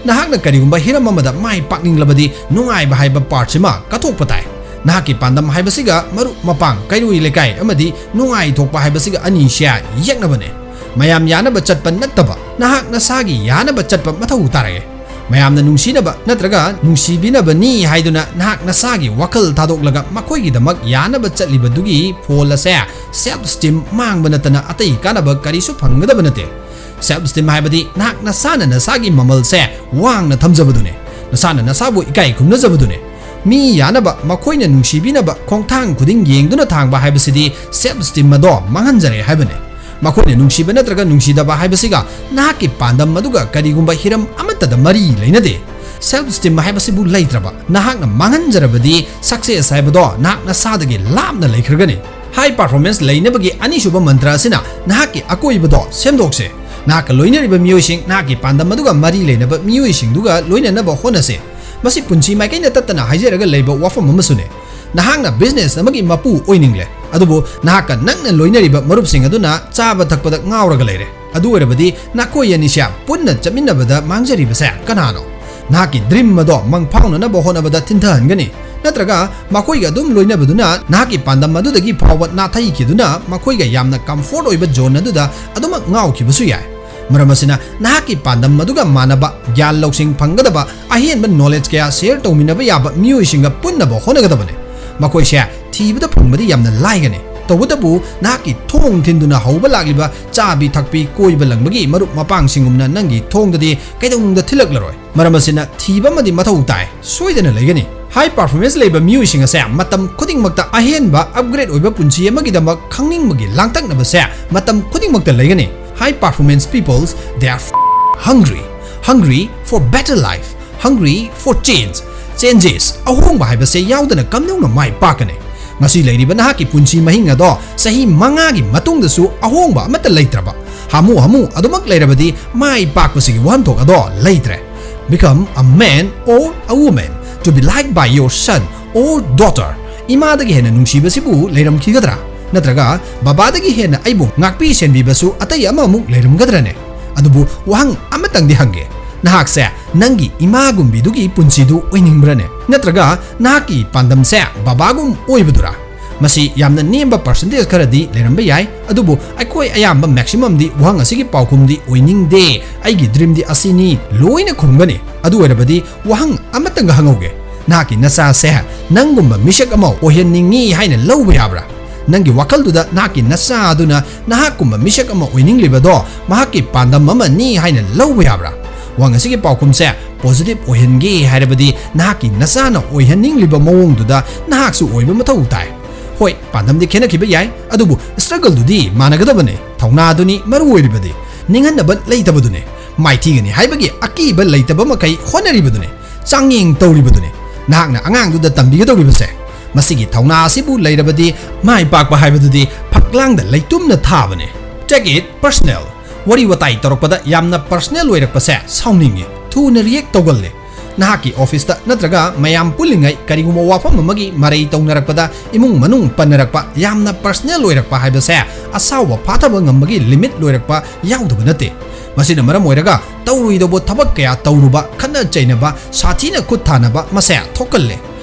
ꯅꯍꯥꯛꯅ ꯀꯔꯤꯒꯨꯝꯕ ꯍꯤꯔꯝ ꯑꯃꯗ ꯃꯥꯏ ꯄꯥꯛꯅꯤꯡꯂꯕꯗꯤ ꯅꯨꯡꯉꯥꯏꯕ ꯍꯥꯏꯕ ꯄꯥꯔꯠꯁꯤꯃ ꯀꯠꯊꯣꯛꯄ ꯇꯥꯏ꯫ ꯅꯍꯥꯛꯀꯤ ꯄꯥꯟꯗꯝ ꯍꯥꯏꯕꯁꯤꯒ ꯃꯔꯨꯞ ꯃꯄꯥꯡ, ꯀꯩꯔꯣꯏ ꯂꯩꯀꯥꯏ ꯑꯃꯗꯤ ꯅꯨꯡꯉꯥꯏꯊꯣꯛꯄ ꯍꯥꯏꯕꯁꯤꯒ ꯑꯅꯤꯁꯦ ꯌꯦꯛꯅꯕꯅꯦ꯫ ꯃꯌꯥꯝ ꯌꯥꯅꯕ ꯆꯠꯄ ꯅꯠꯇꯕ ꯅꯍꯥꯛ ꯅꯁꯥꯒꯤ ꯌꯥꯅꯕ ꯆꯠꯄ ꯃꯊꯧ ꯇꯥꯔꯛꯑꯦ꯫ ꯃꯌꯥꯝꯅ ꯅꯨꯡꯁꯤꯅꯕ ꯅꯠꯇ꯭ꯔꯒ ꯅꯨꯡꯁꯤꯕꯤꯅꯕꯅꯤ ꯍꯥꯏꯗꯨꯅ ꯅꯍꯥꯛ ꯅꯁꯥꯒꯤ ꯋꯥꯈꯜ ꯊꯥꯗꯣꯛꯂꯒ ꯃꯈꯣꯏꯒꯤꯗꯃꯛ ꯌꯥꯅꯕ ꯆꯠꯂꯤꯕꯗꯨꯒꯤ ꯐꯣꯜ ꯑꯁꯦ self esteem ꯃꯥꯡꯕ ꯅꯠꯇꯅ ꯑꯇꯩ ꯀꯥꯟꯅꯕ ꯀꯔꯤꯁꯨ ꯐꯪꯒꯗꯕ ꯅꯠꯇꯦ꯫ Self esteem ꯍꯥꯏꯕꯗꯤ ꯅꯍꯥꯛ ꯅꯁꯥꯅ ꯅꯁꯥꯒꯤ ꯃꯃꯜꯁꯦ ꯋꯥꯡꯅ ꯊꯝꯖꯕꯗꯨꯅꯦ꯫ ꯅꯁꯥꯅ ꯅꯁꯥꯕꯨ ꯏꯀꯥꯏ ꯈꯨꯝꯅꯖꯕꯗꯨꯅꯦ꯫ ꯃꯤ ꯌꯥꯅꯕ, ꯃꯈꯣꯏꯅ ꯅꯨꯡꯁꯤꯕꯤꯅꯕ ꯈꯣꯡꯊꯥꯡ ꯈꯨꯗꯤꯡ ꯌꯦꯡꯗꯨꯅ ꯊꯥꯡꯕ ꯍꯥꯏꯕꯁꯤꯗꯤ self esteem ꯑꯗꯣ ꯃꯥꯡꯍꯟꯖꯔꯦ ꯍꯥꯏꯕꯅꯦ꯫ ꯃꯈꯣꯏꯅ ꯅꯨꯡꯁꯤꯕ ꯅꯠꯇ꯭ꯔꯒ ꯅꯨꯡꯁꯤꯗꯕ ꯍꯥꯏꯕꯁꯤꯒ ꯅꯍꯥꯛꯀꯤ ꯄꯥꯟꯗꯝ ꯑꯗꯨꯒ ꯀꯔꯤꯒꯨꯝꯕ ꯍꯤꯔꯝ ꯑꯃꯠꯇꯗ ꯃꯔꯤ ꯂꯩꯅꯗꯦ꯫ Self esteem ꯍꯥꯏꯕꯁꯤꯕꯨ ꯂꯩꯇ꯭ꯔꯕ ꯅꯍꯥꯛꯅ ꯃꯥꯡꯍꯟꯖꯔꯕꯗꯤ success ꯍꯥꯏꯕꯗꯣ ꯅꯍꯥꯛ ꯅꯁꯥꯗꯒꯤ ꯂꯥꯞꯅ ꯂꯩꯈ꯭ꯔꯒꯅꯤ꯫ High performance ꯂꯩꯅꯕꯒꯤ ꯑꯅꯤꯁꯨꯕ ꯃꯟꯇ꯭ꯔ ꯑꯁꯤꯅ ꯅꯍꯥꯛꯀꯤ ꯑꯀꯣꯏꯕꯗꯣ ꯁꯦꯝꯗꯣꯛꯁꯦ꯫ ꯅꯍꯥꯛꯀ ꯂꯣꯏꯅꯔꯤꯕ ꯃꯤꯑꯣꯏꯁꯤꯡ, ꯅꯍꯥꯛꯀꯤ ꯄꯥꯟꯗꯝ ꯑꯗꯨꯒ ꯃꯔꯤ ꯂꯩꯅꯕ ꯃꯤꯑꯣꯏꯁꯤꯡꯗꯨꯒ ꯂꯣꯏꯅꯅꯕ ꯍꯣꯠꯅꯁꯦ꯫ ꯃꯁꯤ ꯄꯨꯟꯁꯤ ꯃꯥꯏꯀꯩꯅ ꯇꯠꯇꯅ ꯍꯥꯏꯖꯔꯒ ꯂꯩꯕ ꯋꯥꯐꯝ ꯑꯃꯁꯨꯅꯤ꯫ ꯅꯍꯥꯛꯅ business ꯑꯃꯒꯤ ꯃꯄꯨ ꯑꯣꯏꯅꯤꯡꯂꯦ, ꯑꯗꯨꯕꯨ ꯅꯍꯥꯛꯀ ꯅꯛꯅ ꯂꯣꯏꯅꯔꯤꯕ ꯃꯔꯨꯞꯁꯤꯡ ꯑꯗꯨꯅ ꯆꯥꯕ ꯊꯛꯄꯗ ꯉꯥꯎꯔꯒ ꯂꯩꯔꯦ꯫ ꯑꯗꯨ ꯑꯣꯏꯔꯕꯗꯤ ꯅꯈꯣꯏ ꯑꯅꯤꯁꯦ ꯄꯨꯟꯅ ꯆꯠꯃꯤꯟꯅꯕꯗ ꯃꯥꯡꯖꯔꯤꯕꯁꯦ ꯀꯅꯥꯅꯣ? ꯅꯍꯥꯛꯀꯤ ꯗ꯭ꯔꯤꯝ ꯑꯗꯣ ꯃꯪꯐꯥꯎꯅꯅꯕ ꯍꯣꯠꯅꯕꯗ ꯊꯤꯟꯊꯍꯟꯒꯅꯤ꯫ ꯅꯠꯇ꯭ꯔꯒ ꯃꯈꯣꯏꯒ ꯑꯗꯨꯝ ꯂꯣꯏꯅꯕꯗꯨꯅ ꯅꯍꯥꯛꯀꯤ ꯄꯥꯟꯗꯝ ꯑꯗꯨꯗꯒꯤ ꯐꯥꯎꯕ ꯅꯥꯊꯩꯈꯤꯗꯨꯅ ꯃꯈꯣꯏꯒ ꯌꯥꯝꯅ ꯀꯝꯐꯣꯔꯠ ꯑꯣꯏꯕ ꯖꯣꯟ ꯑꯗꯨꯗ ꯑꯗꯨꯃꯛ ꯉꯥꯎꯈꯤꯕꯁꯨ ꯌꯥꯏ꯫ ꯃꯔꯝ ꯑꯁꯤꯅ ꯅꯍꯥꯛꯀꯤ ꯄꯥꯟꯗꯝ ꯑꯗꯨꯒ ꯃꯥꯟꯅꯕ ꯒ꯭ꯌꯥꯟ ꯂꯧꯁꯤꯡ ꯐꯪꯒꯗꯕ ꯑꯍꯦꯟꯕ ꯅꯣꯂꯦꯖ ꯀꯌꯥ ꯁꯦꯌꯔ ꯇꯧꯃꯤꯟꯅꯕ ꯌꯥꯕ ꯃꯤꯑꯣꯏꯁꯤꯡꯒ ꯄꯨꯟꯅꯕ ꯍꯣꯠꯅꯒꯗꯕꯅꯤ꯫ ꯃꯈꯣꯏꯁꯦ ꯊꯤꯕꯗ ꯐꯪꯕꯗꯤ ꯌꯥꯝꯅ ꯂꯥꯏꯒꯅꯤ꯫ ꯇꯧꯕꯇꯕꯨ ꯅꯍꯥꯛꯀꯤ ꯊꯣꯡ ꯊꯤꯟꯗꯨꯅ ꯍꯧꯕ ꯂꯥꯛꯂꯤꯕ ꯆꯥꯕꯤ ꯊꯛꯄꯤ ꯀꯣꯏꯕ ꯂꯪꯕꯒꯤ ꯃꯔꯨꯞ ꯃꯄꯥꯡꯁꯤꯡꯒꯨꯝꯅ ꯅꯪꯒꯤ ꯊꯣꯡꯗꯗꯤ ꯀꯩꯗꯧꯅꯨꯡꯗ ꯊꯤꯜꯂꯛꯂꯔꯣꯏ꯫ ꯃꯔꯝ ꯑꯁꯤꯅ ꯊꯤꯕ ꯑꯃꯗꯤ ꯃꯊꯧ ꯇꯥꯏ꯫ ꯁꯣꯏꯗꯅ ꯂꯩꯒꯅꯤ꯫ ꯍꯥꯏ ꯄꯔꯐꯣꯔꯃꯦꯟꯁ ꯂꯩꯕ ꯃꯤꯑꯣꯏꯁꯤꯡ ꯑꯁꯦ ꯃꯇꯝ ꯈꯨꯗꯤꯡꯃꯛꯇ ꯑꯍꯦꯟꯕ ꯑꯞꯒ꯭ꯔꯦꯗ ꯑꯣꯏꯕ ꯄꯨꯟꯁꯤ ꯑꯃꯒꯤꯗꯃꯛ ꯈꯪꯅꯤꯡꯕꯒꯤ ꯂꯥꯡꯇꯛꯅꯕꯁꯦ ꯃꯇꯝ ꯈꯨꯗꯤꯡꯃꯛꯇ ꯂꯩꯒꯅꯤ꯫ High performance peoples, they are hungry, hungry for better life, hungry for change. Changes, ꯑꯍꯣꯡꯕ ꯍꯥꯏꯕꯁꯦ ꯌꯥꯎꯗꯅ ꯀꯝꯗꯧꯅ ꯃꯥꯏ ꯄꯥꯛꯀꯅꯤ? ꯉꯁꯤ ꯂꯩꯔꯤꯕ ꯅꯍꯥꯛꯀꯤ ꯄꯨꯟꯁꯤ ꯃꯍꯤꯡ ꯑꯗꯣ ꯆꯍꯤ ꯃꯉꯥꯒꯤ ꯃꯇꯨꯡꯗꯁꯨ ꯑꯍꯣꯡꯕ ꯑꯃꯠꯇ ꯂꯩꯇ꯭ꯔꯕ, ꯍꯥꯃꯨ ꯍꯥꯃꯨ ꯑꯗꯨꯃꯛ ꯂꯩꯔꯕꯗꯤ ꯃꯥꯏ ꯄꯥꯛꯄꯁꯤꯒꯤ ꯋꯥꯍꯟꯊꯣꯛ ꯑꯗꯣ ꯂꯩꯇ꯭ꯔꯦ꯫ Become a man or a woman to be liked by your son or daughter. ꯏꯃꯥꯗꯒꯤ ꯍꯦꯟꯅ ꯅꯨꯡꯁꯤꯕꯁꯤꯕꯨ ꯂꯩꯔꯝꯈꯤꯒꯗ꯭ꯔꯥ? ꯅꯠꯇ꯭ꯔꯒ ꯕꯕꯥꯗꯒꯤ ꯍꯦꯟꯅ ꯑꯩꯕꯨ ꯉꯥꯛꯄꯤ ꯁꯦꯟꯕꯤꯕꯁꯨ ꯑꯇꯩ ꯑꯃꯃꯨꯛ ꯂꯩꯔꯝꯒꯗ꯭ꯔꯅꯦ? ꯑꯗꯨꯕꯨ ꯋꯥꯍꯪ ꯑꯃꯇꯪꯗꯤ ꯍꯪꯒꯦ, ꯅꯍꯥꯛꯁꯦ ꯅꯪꯒꯤ ꯏꯃꯥꯒꯨꯝꯕꯤꯗꯨꯒꯤ ꯄꯨꯟꯁꯤꯗꯨ ꯑꯣꯏꯅꯤꯡꯕ꯭ꯔꯅꯦ? ꯅꯠꯇ꯭ꯔꯒ ꯅꯍꯥꯛꯀꯤ ꯄꯥꯟꯗꯝꯁꯦ ꯕꯕꯥꯒꯨꯝ ꯑꯣꯏꯕꯗꯨꯔꯥ? ꯃꯁꯤ ꯌꯥꯝꯅ ꯅꯦꯝꯕ ꯄꯔꯁꯦꯟꯇꯦꯖ ꯈꯔꯗꯤ ꯂꯩꯔꯝꯕ ꯌꯥꯏ, ꯑꯗꯨꯕꯨ ꯑꯩꯈꯣꯏ ꯑꯌꯥꯝꯕ ꯃꯦꯛꯁꯤꯃꯝꯗꯤ ꯋꯥꯍꯪ ꯑꯁꯤꯒꯤ ꯄꯥꯎꯈꯨꯝꯗꯤ ꯑꯣꯏꯅꯤꯡꯗꯦ, ꯑꯩꯒꯤ ꯗ꯭ꯔꯤꯝꯗꯤ ꯑꯁꯤꯅꯤ ꯂꯣꯏꯅ ꯈꯨꯝꯒꯅꯤ꯫ ꯑꯗꯨ ꯑꯣꯏꯔꯕꯗꯤ ꯋꯥꯍꯪ ꯑꯃꯇꯪꯒ ꯍꯪꯍꯧꯒꯦ, ꯅꯍꯥꯛꯀꯤ ꯅꯆꯥꯁꯦ ꯅꯪꯒꯨꯝꯕ ꯃꯤꯁꯛ ꯑꯃ ꯑꯣꯏꯍꯟꯅꯤꯡꯉꯤ ꯍꯥꯏꯅ ꯂꯧꯕ ꯌꯥꯕ꯭ꯔꯥ? ꯅꯪꯒꯤ ꯋꯥꯈꯜꯗꯨꯗ ꯅꯍꯥꯛꯀꯤ ꯅꯆꯥ ꯑꯗꯨꯅ ꯅꯍꯥꯛꯀꯨꯝꯕ ꯃꯤꯁꯛ ꯑꯃ ꯑꯣꯏꯅꯤꯡꯂꯤꯕꯗꯣ ꯃꯍꯥꯛꯀꯤ ꯄꯥꯟꯗꯝ ꯑꯃꯅꯤ ꯍꯥꯏꯅ ꯂꯧꯕ ꯌꯥꯕ꯭ꯔꯥ? ꯋꯥꯍꯪ ꯑꯁꯤꯒꯤ ꯄꯥꯎꯈꯨꯝꯁꯦ ꯄꯣꯖꯤꯇꯤꯚ ꯑꯣꯏꯍꯟꯒꯦ ꯍꯥꯏꯔꯕꯗꯤ ꯅꯍꯥꯛꯀꯤ ꯅꯆꯥꯅ ꯑꯣꯏꯍꯟꯅꯤꯡꯂꯤꯕ ꯃꯑꯣꯡꯗꯨꯗ ꯅꯍꯥꯛꯁꯨ ꯑꯣꯏꯕ ꯃꯊꯧ ꯇꯥꯏ꯫ ꯍꯣꯏ, ꯄꯥꯟꯗꯝꯗꯤ ꯈꯦꯠꯅꯈꯤꯕ ꯌꯥꯏ, ꯑꯗꯨꯕꯨ ꯁ꯭ꯇ꯭ꯔꯒꯜꯗꯨꯗꯤ ꯃꯥꯟꯅꯒꯗꯕꯅꯤ꯫ ꯊꯧꯅꯥꯗꯨꯅꯤ ꯃꯔꯨ ꯑꯣꯏꯔꯤꯕꯗꯤ꯫ ꯅꯤꯡꯍꯟꯅꯕ ꯂꯩꯇꯕꯗꯨꯅꯤ꯫ ꯃꯥꯏꯊꯤꯒꯅꯤ ꯍꯥꯏꯕꯒꯤ ꯑꯀꯤꯕ ꯂꯩꯇꯕ ꯃꯈꯩ ꯍꯣꯠꯅꯔꯤꯕꯗꯨꯅꯤ꯫ ꯆꯥꯡꯌꯦꯡ ꯇꯧꯔꯤꯕꯗꯨꯅꯤ꯫ ꯅꯍꯥꯛꯅ ꯑꯉꯥꯡꯗꯨꯗ ꯇꯝꯕꯤꯒꯗꯧꯔꯤꯕꯁꯦ꯫ ꯃꯁꯤꯒꯤ ꯊꯧꯅꯥ ꯑꯁꯤꯕꯨ ꯂꯩꯔꯕꯗꯤ ꯃꯥꯏ ꯄꯥꯛꯄ ꯍꯥꯏꯕꯗꯨꯗꯤ ꯐꯛꯂꯥꯡꯗ ꯂꯩꯇꯨꯝꯅ ꯊꯥꯕꯅꯤ꯫ Take it personal꯫ ꯋꯥꯔꯤ ꯋꯥꯇꯥꯏ ꯇꯧꯔꯛꯄꯗ ꯌꯥꯝꯅ ꯄꯔꯁꯅꯦꯜ ꯑꯣꯏꯔꯛꯄꯁꯦ ꯁꯥꯎꯅꯤꯡꯉꯤ꯫ ꯊꯨꯅ ꯔꯤꯌꯦꯛ ꯇꯧꯒꯜꯂꯤ꯫ ꯅꯍꯥꯛꯀꯤ ꯑꯣꯐꯤꯁꯇ ꯅꯠꯇ꯭ꯔꯒ ꯃꯌꯥꯝ ꯄꯨꯜꯂꯤꯉꯩ ꯀꯔꯤꯒꯨꯝꯕ ꯋꯥꯐꯝ ꯑꯃꯒꯤ ꯃꯔꯩ ꯇꯧꯅꯔꯛꯄꯗ ꯏꯃꯨꯡ ꯃꯅꯨꯡ ꯄꯟꯅꯔꯛꯄ, ꯌꯥꯝꯅ ꯄꯔꯁꯅꯦꯜ ꯑꯣꯏꯔꯛꯄ ꯍꯥꯏꯕꯁꯦ ꯑꯁꯥꯎꯕ ꯐꯥꯊꯕ ꯉꯝꯕꯒꯤ ꯂꯤꯃꯤꯠ ꯂꯣꯏꯔꯛꯄ ꯌꯥꯎꯗꯕ ꯅꯠꯇꯦ꯫ ꯃꯁꯤꯅ ꯃꯔꯝ ꯑꯣꯏꯔꯒ ꯇꯧꯔꯣꯏꯗꯧꯕ ꯊꯕꯛ ꯀꯌꯥ ꯇꯧꯔꯨꯕ, ꯈꯠꯅ ꯆꯩꯅꯕ, ꯁꯥꯊꯤꯅ ꯈꯨꯠ ꯊꯥꯅꯕ ꯃꯁꯦ ꯊꯣꯛꯀꯜꯂꯦ꯫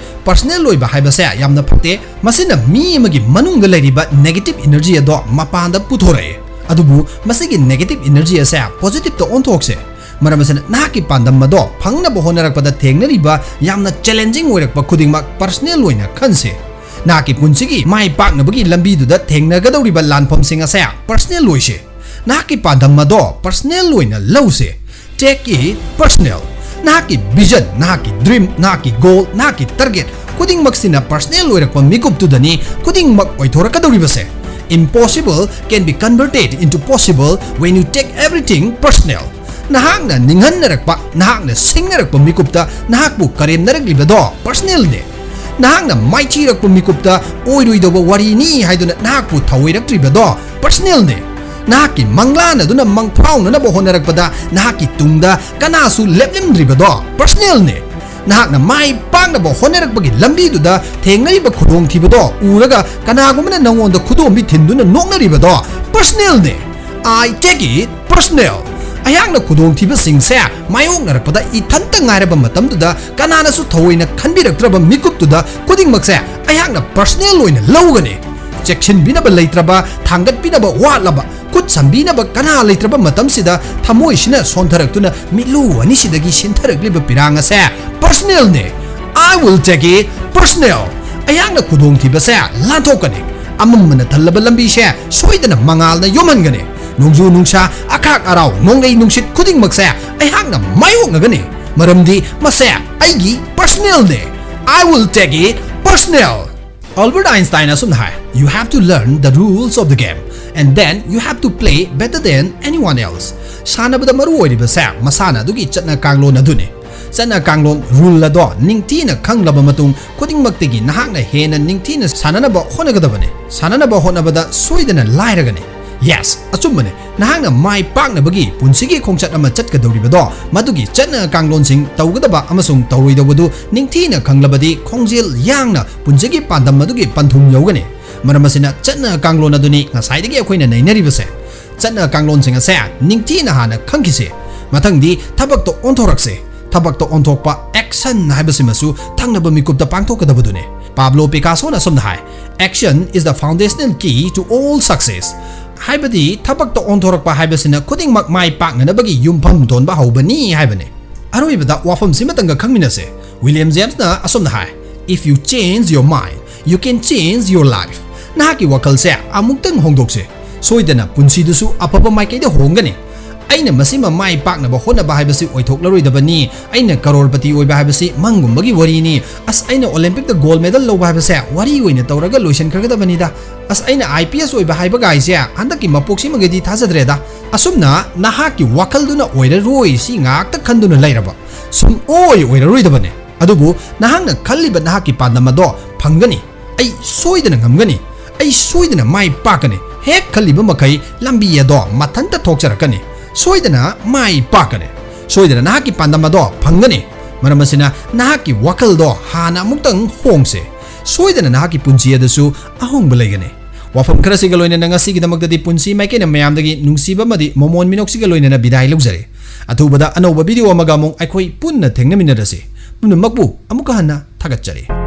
ꯄꯔꯁꯅꯦꯜ ꯑꯣꯏꯕ ꯍꯥꯏꯕꯁꯦ ꯌꯥꯝꯅ ꯐꯠꯇꯦ꯫ ꯃꯁꯤꯅ ꯃꯤ ꯑꯃꯒꯤ ꯃꯅꯨꯡꯗ ꯂꯩꯔꯤꯕ ꯅꯦꯒꯦꯇꯤꯚ ꯏꯅꯔꯖꯤ ꯑꯗꯣ ꯃꯄꯥꯟꯗ ꯄꯨꯊꯣꯔꯛꯑꯦ꯫ ꯑꯗꯨꯕꯨ ꯃꯁꯤꯒꯤ ꯅꯦꯒꯦꯇꯤꯚ ꯏꯅꯔꯖꯤ ꯑꯁꯦ ꯄꯣꯖꯤꯇꯤꯚꯇ ꯑꯣꯟꯊꯣꯛꯁꯦ꯫ ꯃꯔꯝ ꯑꯁꯤꯅ ꯅꯍꯥꯛꯀꯤ ꯄꯥꯟꯗꯝ ꯑꯗꯣ ꯐꯪꯅꯕ ꯍꯣꯠꯅꯔꯛꯄꯗ ꯊꯦꯡꯅꯔꯤꯕ ꯌꯥꯝꯅ ꯆꯦꯂꯦꯟꯖꯤꯡ ꯑꯣꯏꯔꯛꯄ ꯈꯨꯗꯤꯡꯃꯛ ꯄꯔꯁꯅꯦꯜ ꯑꯣꯏꯅ ꯈꯟꯁꯦ꯫ ꯅꯍꯥꯛꯀꯤ ꯄꯨꯟꯁꯤꯒꯤ ꯃꯥꯏ ꯄꯥꯛꯅꯕꯒꯤ ꯂꯝꯕꯤꯗꯨꯗ ꯊꯦꯡꯅꯒꯗꯧꯔꯤꯕ ꯂꯥꯟꯐꯝꯁꯤꯡ ꯑꯁꯦ ꯄꯔꯁꯅꯦꯜ ꯑꯣꯏꯁꯦ꯫ ꯅꯍꯥꯛꯀꯤ ꯄꯥꯟꯗꯝ ꯑꯗꯣ ꯄꯔꯁꯅꯦꯜ ꯑꯣꯏꯅ ꯂꯧꯁꯦ꯫ Take it personal. ꯅꯍꯥꯛꯀꯤ ꯚꯤꯖꯟ, ꯅꯍꯥꯛꯀꯤ ꯗ꯭ꯔꯤꯝ, ꯅꯍꯥꯛꯀꯤ ꯒꯣꯜ, ꯅꯍꯥꯛꯀꯤ ꯇꯥꯔꯒꯦꯠ ꯈꯨꯗꯤꯡꯃꯛꯁꯤꯅ ꯄꯔꯁꯅꯦꯜ ꯑꯣꯏꯔꯛꯄ ꯃꯤꯀꯨꯞꯇꯨꯗꯅꯤ ꯈꯨꯗꯤꯡꯃꯛ ꯑꯣꯏꯊꯣꯔꯛꯀꯗꯧꯔꯤꯕꯁꯦ꯫ Impossible can be converted into possible when you take everything personal. ꯅꯍꯥꯛꯅ ꯅꯤꯡꯍꯟꯅꯔꯛꯄ, ꯅꯍꯥꯛꯅ ꯁꯤꯡꯅꯔꯛꯄ ꯃꯤꯀꯨꯞꯇ ꯅꯍꯥꯛꯄꯨ ꯀꯔꯦꯝꯅꯔꯛꯂꯤꯕꯗꯣ ꯄꯔꯁꯅꯦꯜꯅꯦ꯫ ꯅꯍꯥꯛꯅ ꯃꯥꯏꯊꯤꯔꯛꯄ ꯃꯤꯀꯨꯞꯇ ꯑꯣꯏꯔꯣꯏꯗꯧꯕ ꯋꯥꯔꯤꯅꯤ ꯍꯥꯏꯗꯨꯅ ꯅꯍꯥꯛꯄꯨ ꯊꯧꯑꯣꯏꯔꯛꯇ꯭ꯔꯤꯕꯗꯣ ꯄꯔꯁꯅꯦꯜꯅꯦ꯫ ꯅꯍꯥꯛꯀꯤ ꯃꯪꯂꯥꯟ ꯑꯗꯨꯅ ꯃꯪꯐꯥꯎꯅꯅꯕ ꯍꯣꯠꯅꯔꯛꯄꯗ ꯅꯍꯥꯛꯀꯤ ꯇꯨꯡꯗ ꯀꯅꯥꯁꯨ ꯂꯦꯞꯂꯝꯗ꯭ꯔꯤꯕꯗꯣ ꯄꯔꯁꯅꯦꯜꯅꯦ꯫ ꯅꯍꯥꯛꯅ ꯃꯥꯏ ꯄꯥꯛꯅꯕ ꯍꯣꯠꯅꯔꯛꯄꯒꯤ ꯂꯝꯕꯤꯗꯨꯗ ꯊꯦꯡꯅꯔꯤꯕ ꯈꯨꯗꯣꯡꯊꯤꯕꯗꯣ ꯎꯔꯒ ꯀꯅꯥꯒꯨꯝꯕꯅ ꯅꯪꯉꯣꯟꯗ ꯈꯨꯗꯣꯝꯕꯤ ꯊꯤꯟꯗꯨꯅ ꯅꯣꯛꯅꯔꯤꯕꯗꯣ ꯄꯔꯁꯅꯦꯜꯅꯦ꯫ I take it personal. ꯑꯩꯍꯥꯛꯅ ꯈꯨꯗꯣꯡꯊꯤꯕꯁꯤꯡꯁꯦ ꯃꯥꯌꯣꯛꯅꯔꯛꯄꯗ ꯏꯊꯟꯇ ꯉꯥꯏꯔꯕ ꯃꯇꯝꯗꯨꯗ ꯀꯅꯥꯅꯁꯨ ꯊꯑꯣꯏꯅ ꯈꯟꯕꯤꯔꯛꯇ꯭ꯔꯕ ꯃꯤꯀꯨꯞꯇꯨꯗ ꯈꯨꯗꯤꯡꯃꯛꯁꯦ ꯑꯩꯍꯥꯛꯅ ꯄꯔꯁꯅꯦꯜ ꯑꯣꯏꯅ ꯂꯧꯒꯅꯤ꯫ ꯆꯦꯛꯁꯤꯟꯕꯤꯅꯕ ꯂꯩꯇ꯭ꯔꯕ, ꯊꯥꯡꯒꯠꯄꯤꯅꯕ ꯋꯥꯠꯂꯕ, ꯈꯨꯠ ꯁꯝꯕꯤꯅꯕ ꯀꯅꯥ ꯂꯩꯇ꯭ꯔꯕ ꯃꯇꯝꯁꯤꯗ ꯊꯃꯣꯏꯁꯤꯅ ꯁꯣꯟꯊꯔꯛꯇꯨꯅ ꯃꯤꯠꯂꯨ ꯑꯅꯤꯁꯤꯗꯒꯤ ꯁꯤꯟꯊꯔꯛꯂꯤꯕ ꯄꯤꯔꯥꯡ ꯑꯁꯦ ꯄꯔꯁꯅꯦꯜꯅꯦ꯫ I will take it personal. ꯑꯩꯍꯥꯛꯅ ꯈꯨꯗꯣꯡꯊꯤꯕꯁꯦ ꯂꯥꯟꯊꯣꯛꯀꯅꯤ꯫ ꯑꯃꯝꯕꯅ ꯊꯜꯂꯕ ꯂꯝꯕꯤꯁꯦ ꯁꯣꯏꯗꯅ ꯃꯉꯥꯜꯅ ꯌꯣꯝꯍꯟꯒꯅꯤ꯫ ꯅꯣꯡꯖꯨ ꯅꯨꯡꯁꯥ, ꯑꯈꯥꯛ ꯑꯔꯥꯎ, ꯅꯣꯡꯂꯩ ꯅꯨꯡꯁꯤꯠ ꯈꯨꯗꯤꯡꯃꯛꯁꯦ ꯑꯩꯍꯥꯛꯅ ꯃꯥꯌꯣꯛꯅꯒꯅꯤ꯫ ꯃꯔꯝꯗꯤ ꯃꯁꯦ ꯑꯩꯒꯤ ꯄꯔꯁꯅꯦꯜꯅꯦ꯫ I will take it personal. Albert Einstein ꯑꯁꯨꯝꯅ ꯍꯥꯏ, "You have to learn the rules of the game, and then you have to play better than anyone else." ꯁꯥꯟꯅꯕꯗ ꯃꯔꯨ ꯑꯣꯏꯔꯤꯕꯁꯦ ꯃꯁꯥꯟꯅ ꯑꯗꯨꯒꯤ ꯆꯠꯅ ꯀꯥꯡꯂꯣꯟ ꯑꯗꯨꯅꯤ꯫ ꯆꯠꯅ ꯀꯥꯡꯂꯣꯟ, ꯔꯨꯜ ꯑꯗꯣ ꯅꯤꯡꯊꯤꯅ ꯈꯪꯂꯕ ꯃꯇꯨꯡ ꯈꯨꯗꯤꯡꯃꯛꯇꯒꯤ ꯅꯍꯥꯛꯅ ꯍꯦꯟꯅ ꯅꯤꯡꯊꯤꯅ ꯁꯥꯟꯅꯅꯕ ꯍꯣꯠꯅꯒꯗꯕꯅꯤ꯫ ꯁꯥꯟꯅꯅꯕ ꯍꯣꯠꯅꯕꯗ ꯁꯣꯏꯗꯅ ꯂꯥꯏꯔꯒꯅꯤ꯫ Yes, ꯑꯆꯨꯝꯕꯅꯦ꯫ ꯅꯍꯥꯛꯅ ꯃꯥꯏ ꯄꯥꯛꯅꯕꯒꯤ ꯄꯨꯟꯁꯤꯒꯤ ꯈꯣꯡꯆꯠ ꯑꯃ ꯆꯠꯀꯗꯧꯔꯤꯕꯗꯣ, ꯃꯗꯨꯒꯤ ꯆꯠꯅ ꯀꯥꯡꯂꯣꯟꯁꯤꯡ, ꯇꯧꯒꯗꯕ ꯑꯃꯁꯨꯡ ꯇꯧꯔꯣꯏꯗꯧꯕꯗꯨ ꯅꯤꯡꯊꯤꯅ ꯈꯪꯂꯕꯗꯤ, ꯈꯣꯡꯖꯦꯜ ꯌꯥꯡꯅ ꯄꯨꯟꯁꯤꯒꯤ ꯄꯥꯟꯗꯝ ꯑꯗꯨꯒꯤ ꯄꯟꯊꯨꯡ ꯌꯧꯒꯅꯤ꯫ ꯃꯔꯝ ꯑꯁꯤꯅ, ꯆꯠꯅ ꯀꯥꯡꯂꯣꯟ ꯑꯗꯨꯅꯤ ꯉꯁꯥꯏꯗꯒꯤ ꯑꯩꯈꯣꯏꯅ ꯅꯩꯅꯔꯤꯕꯁꯦ꯫ ꯆꯠꯅ ꯀꯥꯡꯂꯣꯟꯁꯤꯡ ꯑꯁꯦ ꯅꯤꯡꯊꯤꯅ ꯍꯥꯟꯅ ꯈꯪꯈꯤꯁꯤ꯫ ꯃꯊꯪꯗꯤ ꯊꯕꯛꯇ ꯑꯣꯟꯊꯣꯔꯛꯁꯤ꯫ ꯊꯕꯛꯇ ꯑꯣꯟꯊꯣꯛꯄ, action ꯍꯥꯏꯕꯁꯤꯃꯁꯨ ꯊꯪꯅꯕ ꯃꯤꯀꯨꯞꯇ ꯄꯥꯡꯊꯣꯛꯀꯗꯕꯗꯨꯅꯤ꯫ ꯄꯥꯕ꯭ꯂꯣ ꯄꯤꯀꯥꯁꯣꯅ ꯑꯁꯨꯝꯅ ꯍꯥꯏ, "Action is the foundational key to all success." ꯍꯥꯏꯕꯗꯤ, ꯊꯕꯛꯇ ꯑꯣꯟꯊꯣꯔꯛꯄ ꯍꯥꯏꯕꯁꯤꯅ ꯈꯨꯗꯤꯡꯃꯛ ꯃꯥꯏ ꯄꯥꯛꯅꯅꯕꯒꯤ ꯌꯨꯝꯐꯝ ꯊꯣꯟꯕ ꯍꯧꯕꯅꯤ ꯍꯥꯏꯕꯅꯤ꯫ ꯑꯔꯣꯏꯕꯗ ꯋꯥꯐꯝꯁꯤꯃꯇꯪꯒ ꯈꯪꯃꯤꯟꯅꯁꯦ꯫ ꯋꯤꯂꯤꯌꯝ ꯖꯦꯝꯁꯅ ꯑꯁꯨꯝꯅ ꯍꯥꯏ, "If you change your mind, you can change your life." ꯅꯍꯥꯛꯀꯤ ꯋꯥꯈꯜꯁꯦ ꯑꯃꯨꯛꯇꯪ ꯍꯣꯡꯗꯣꯛꯁꯦ, ꯁꯣꯏꯗꯅ ꯄꯨꯟꯁꯤꯗꯨꯁꯨ ꯑꯐꯕ ꯃꯥꯏꯀꯩꯗ ꯍꯣꯡꯒꯅꯤ꯫ "ꯑꯩꯅ ꯃꯁꯤꯃ ꯃꯥꯏ ꯄꯥꯛꯅꯕ ꯍꯣꯠꯅꯕ ꯍꯥꯏꯕꯁꯤ ꯑꯣꯏꯊꯣꯛꯂꯔꯣꯏꯗꯕꯅꯤ꯫ ꯑꯩꯅ ꯀꯔꯣꯔꯄꯇꯤ ꯑꯣꯏꯕ ꯍꯥꯏꯕꯁꯤ ꯃꯪꯒꯨꯝꯕꯒꯤ ꯋꯥꯔꯤꯅꯤ꯫ ꯑꯁ, ꯑꯩꯅ ꯑꯣꯂꯦꯝꯄꯤꯛꯇ ꯒꯣꯜ ꯃꯦꯗꯜ ꯂꯧꯕ ꯍꯥꯏꯕꯁꯦ ꯋꯥꯔꯤ ꯑꯣꯏꯅ ꯇꯧꯔꯒ ꯂꯣꯏꯁꯤꯟꯈ꯭ꯔꯒꯗꯕꯅꯤꯗ꯫ ꯑꯁ, ꯑꯩꯅ ꯑꯥꯏ ꯄꯤ ꯑꯦꯁ ꯑꯣꯏꯕ ꯍꯥꯏꯕꯒꯥꯏꯁꯦ ꯍꯟꯗꯛꯀꯤ ꯃꯄꯣꯛꯁꯤꯃꯒꯤꯗꯤ ꯊꯥꯖꯗ꯭ꯔꯦꯗ꯫" ꯑꯁꯨꯝꯅ ꯅꯍꯥꯛꯀꯤ ꯋꯥꯈꯜꯗꯨꯅ ꯑꯣꯏꯔꯔꯣꯏ ꯁꯤ ꯉꯥꯛꯇ ꯈꯟꯗꯨꯅ ꯂꯩꯔꯕ, ꯁꯨꯡꯑꯣꯏ ꯑꯣꯏꯔꯔꯣꯏꯗꯕꯅꯦ꯫ ꯑꯗꯨꯕꯨ ꯅꯍꯥꯛꯅ ꯈꯜꯂꯤꯕ ꯅꯍꯥꯛꯀꯤ ꯄꯥꯟꯗꯝ ꯑꯗꯣ ꯐꯪꯒꯅꯤ꯫ "ꯑꯩ ꯁꯣꯏꯗꯅ ꯉꯝꯒꯅꯤ꯫ ꯑꯩ ꯁꯣꯏꯗꯅ ꯃꯥꯏ ꯄꯥꯛꯀꯅꯤ꯫" ꯍꯦꯛ ꯈꯜꯂꯤꯕ ꯃꯈꯩ ꯂꯝꯕꯤ ꯑꯗꯣ ꯃꯊꯟꯇ ꯊꯣꯛꯆꯔꯛꯀꯅꯤ꯫ ꯁꯣꯏꯗꯅ ꯃꯥꯏ ꯄꯥꯛꯀꯅꯤ꯫ ꯁꯣꯏꯗꯅ ꯅꯍꯥꯛꯀꯤ ꯄꯥꯟꯗꯝ ꯑꯗꯣ ꯐꯪꯒꯅꯤ꯫ ꯃꯔꯝ ꯑꯁꯤꯅ, ꯅꯍꯥꯛꯀꯤ ꯋꯥꯈꯜꯗꯣ ꯍꯥꯟꯅ ꯑꯃꯨꯛꯇꯪ ꯍꯣꯡꯁꯦ꯫ ꯁꯣꯏꯗꯅ ꯅꯍꯥꯛꯀꯤ ꯄꯨꯟꯁꯤ ꯑꯗꯨꯁꯨ ꯑꯍꯣꯡꯕ ꯂꯩꯒꯅꯤ꯫ ꯋꯥꯐꯝ ꯈꯔꯁꯤꯒ ꯂꯣꯏꯅꯅ ꯉꯁꯤꯒꯤꯗꯃꯛꯇꯗꯤ ꯄꯨꯟꯁꯤ ꯃꯥꯏꯀꯩꯅ ꯃꯌꯥꯝꯗꯒꯤ ꯅꯨꯡꯁꯤꯕ ꯑꯃꯗꯤ ꯃꯃꯣꯟ ꯃꯤꯅꯣꯛꯁꯤꯒ ꯂꯣꯏꯅꯅ ꯕꯤꯗꯥꯏ ꯂꯧꯖꯔꯦ꯫ ꯑꯊꯨꯕꯗ ꯑꯅꯧꯕ ꯚꯤꯗꯤꯑꯣ ꯑꯃꯒ ꯑꯃꯨꯛ ꯑꯩꯈꯣꯏ ꯄꯨꯟꯅ ꯊꯦꯡꯅꯃꯤꯟꯅꯔꯁꯤ꯫ ꯄꯨꯝꯅꯃꯛꯄꯨ ꯑꯃꯨꯛꯀ ꯍꯟꯅ ꯊꯥꯒꯠꯆꯔꯤ꯫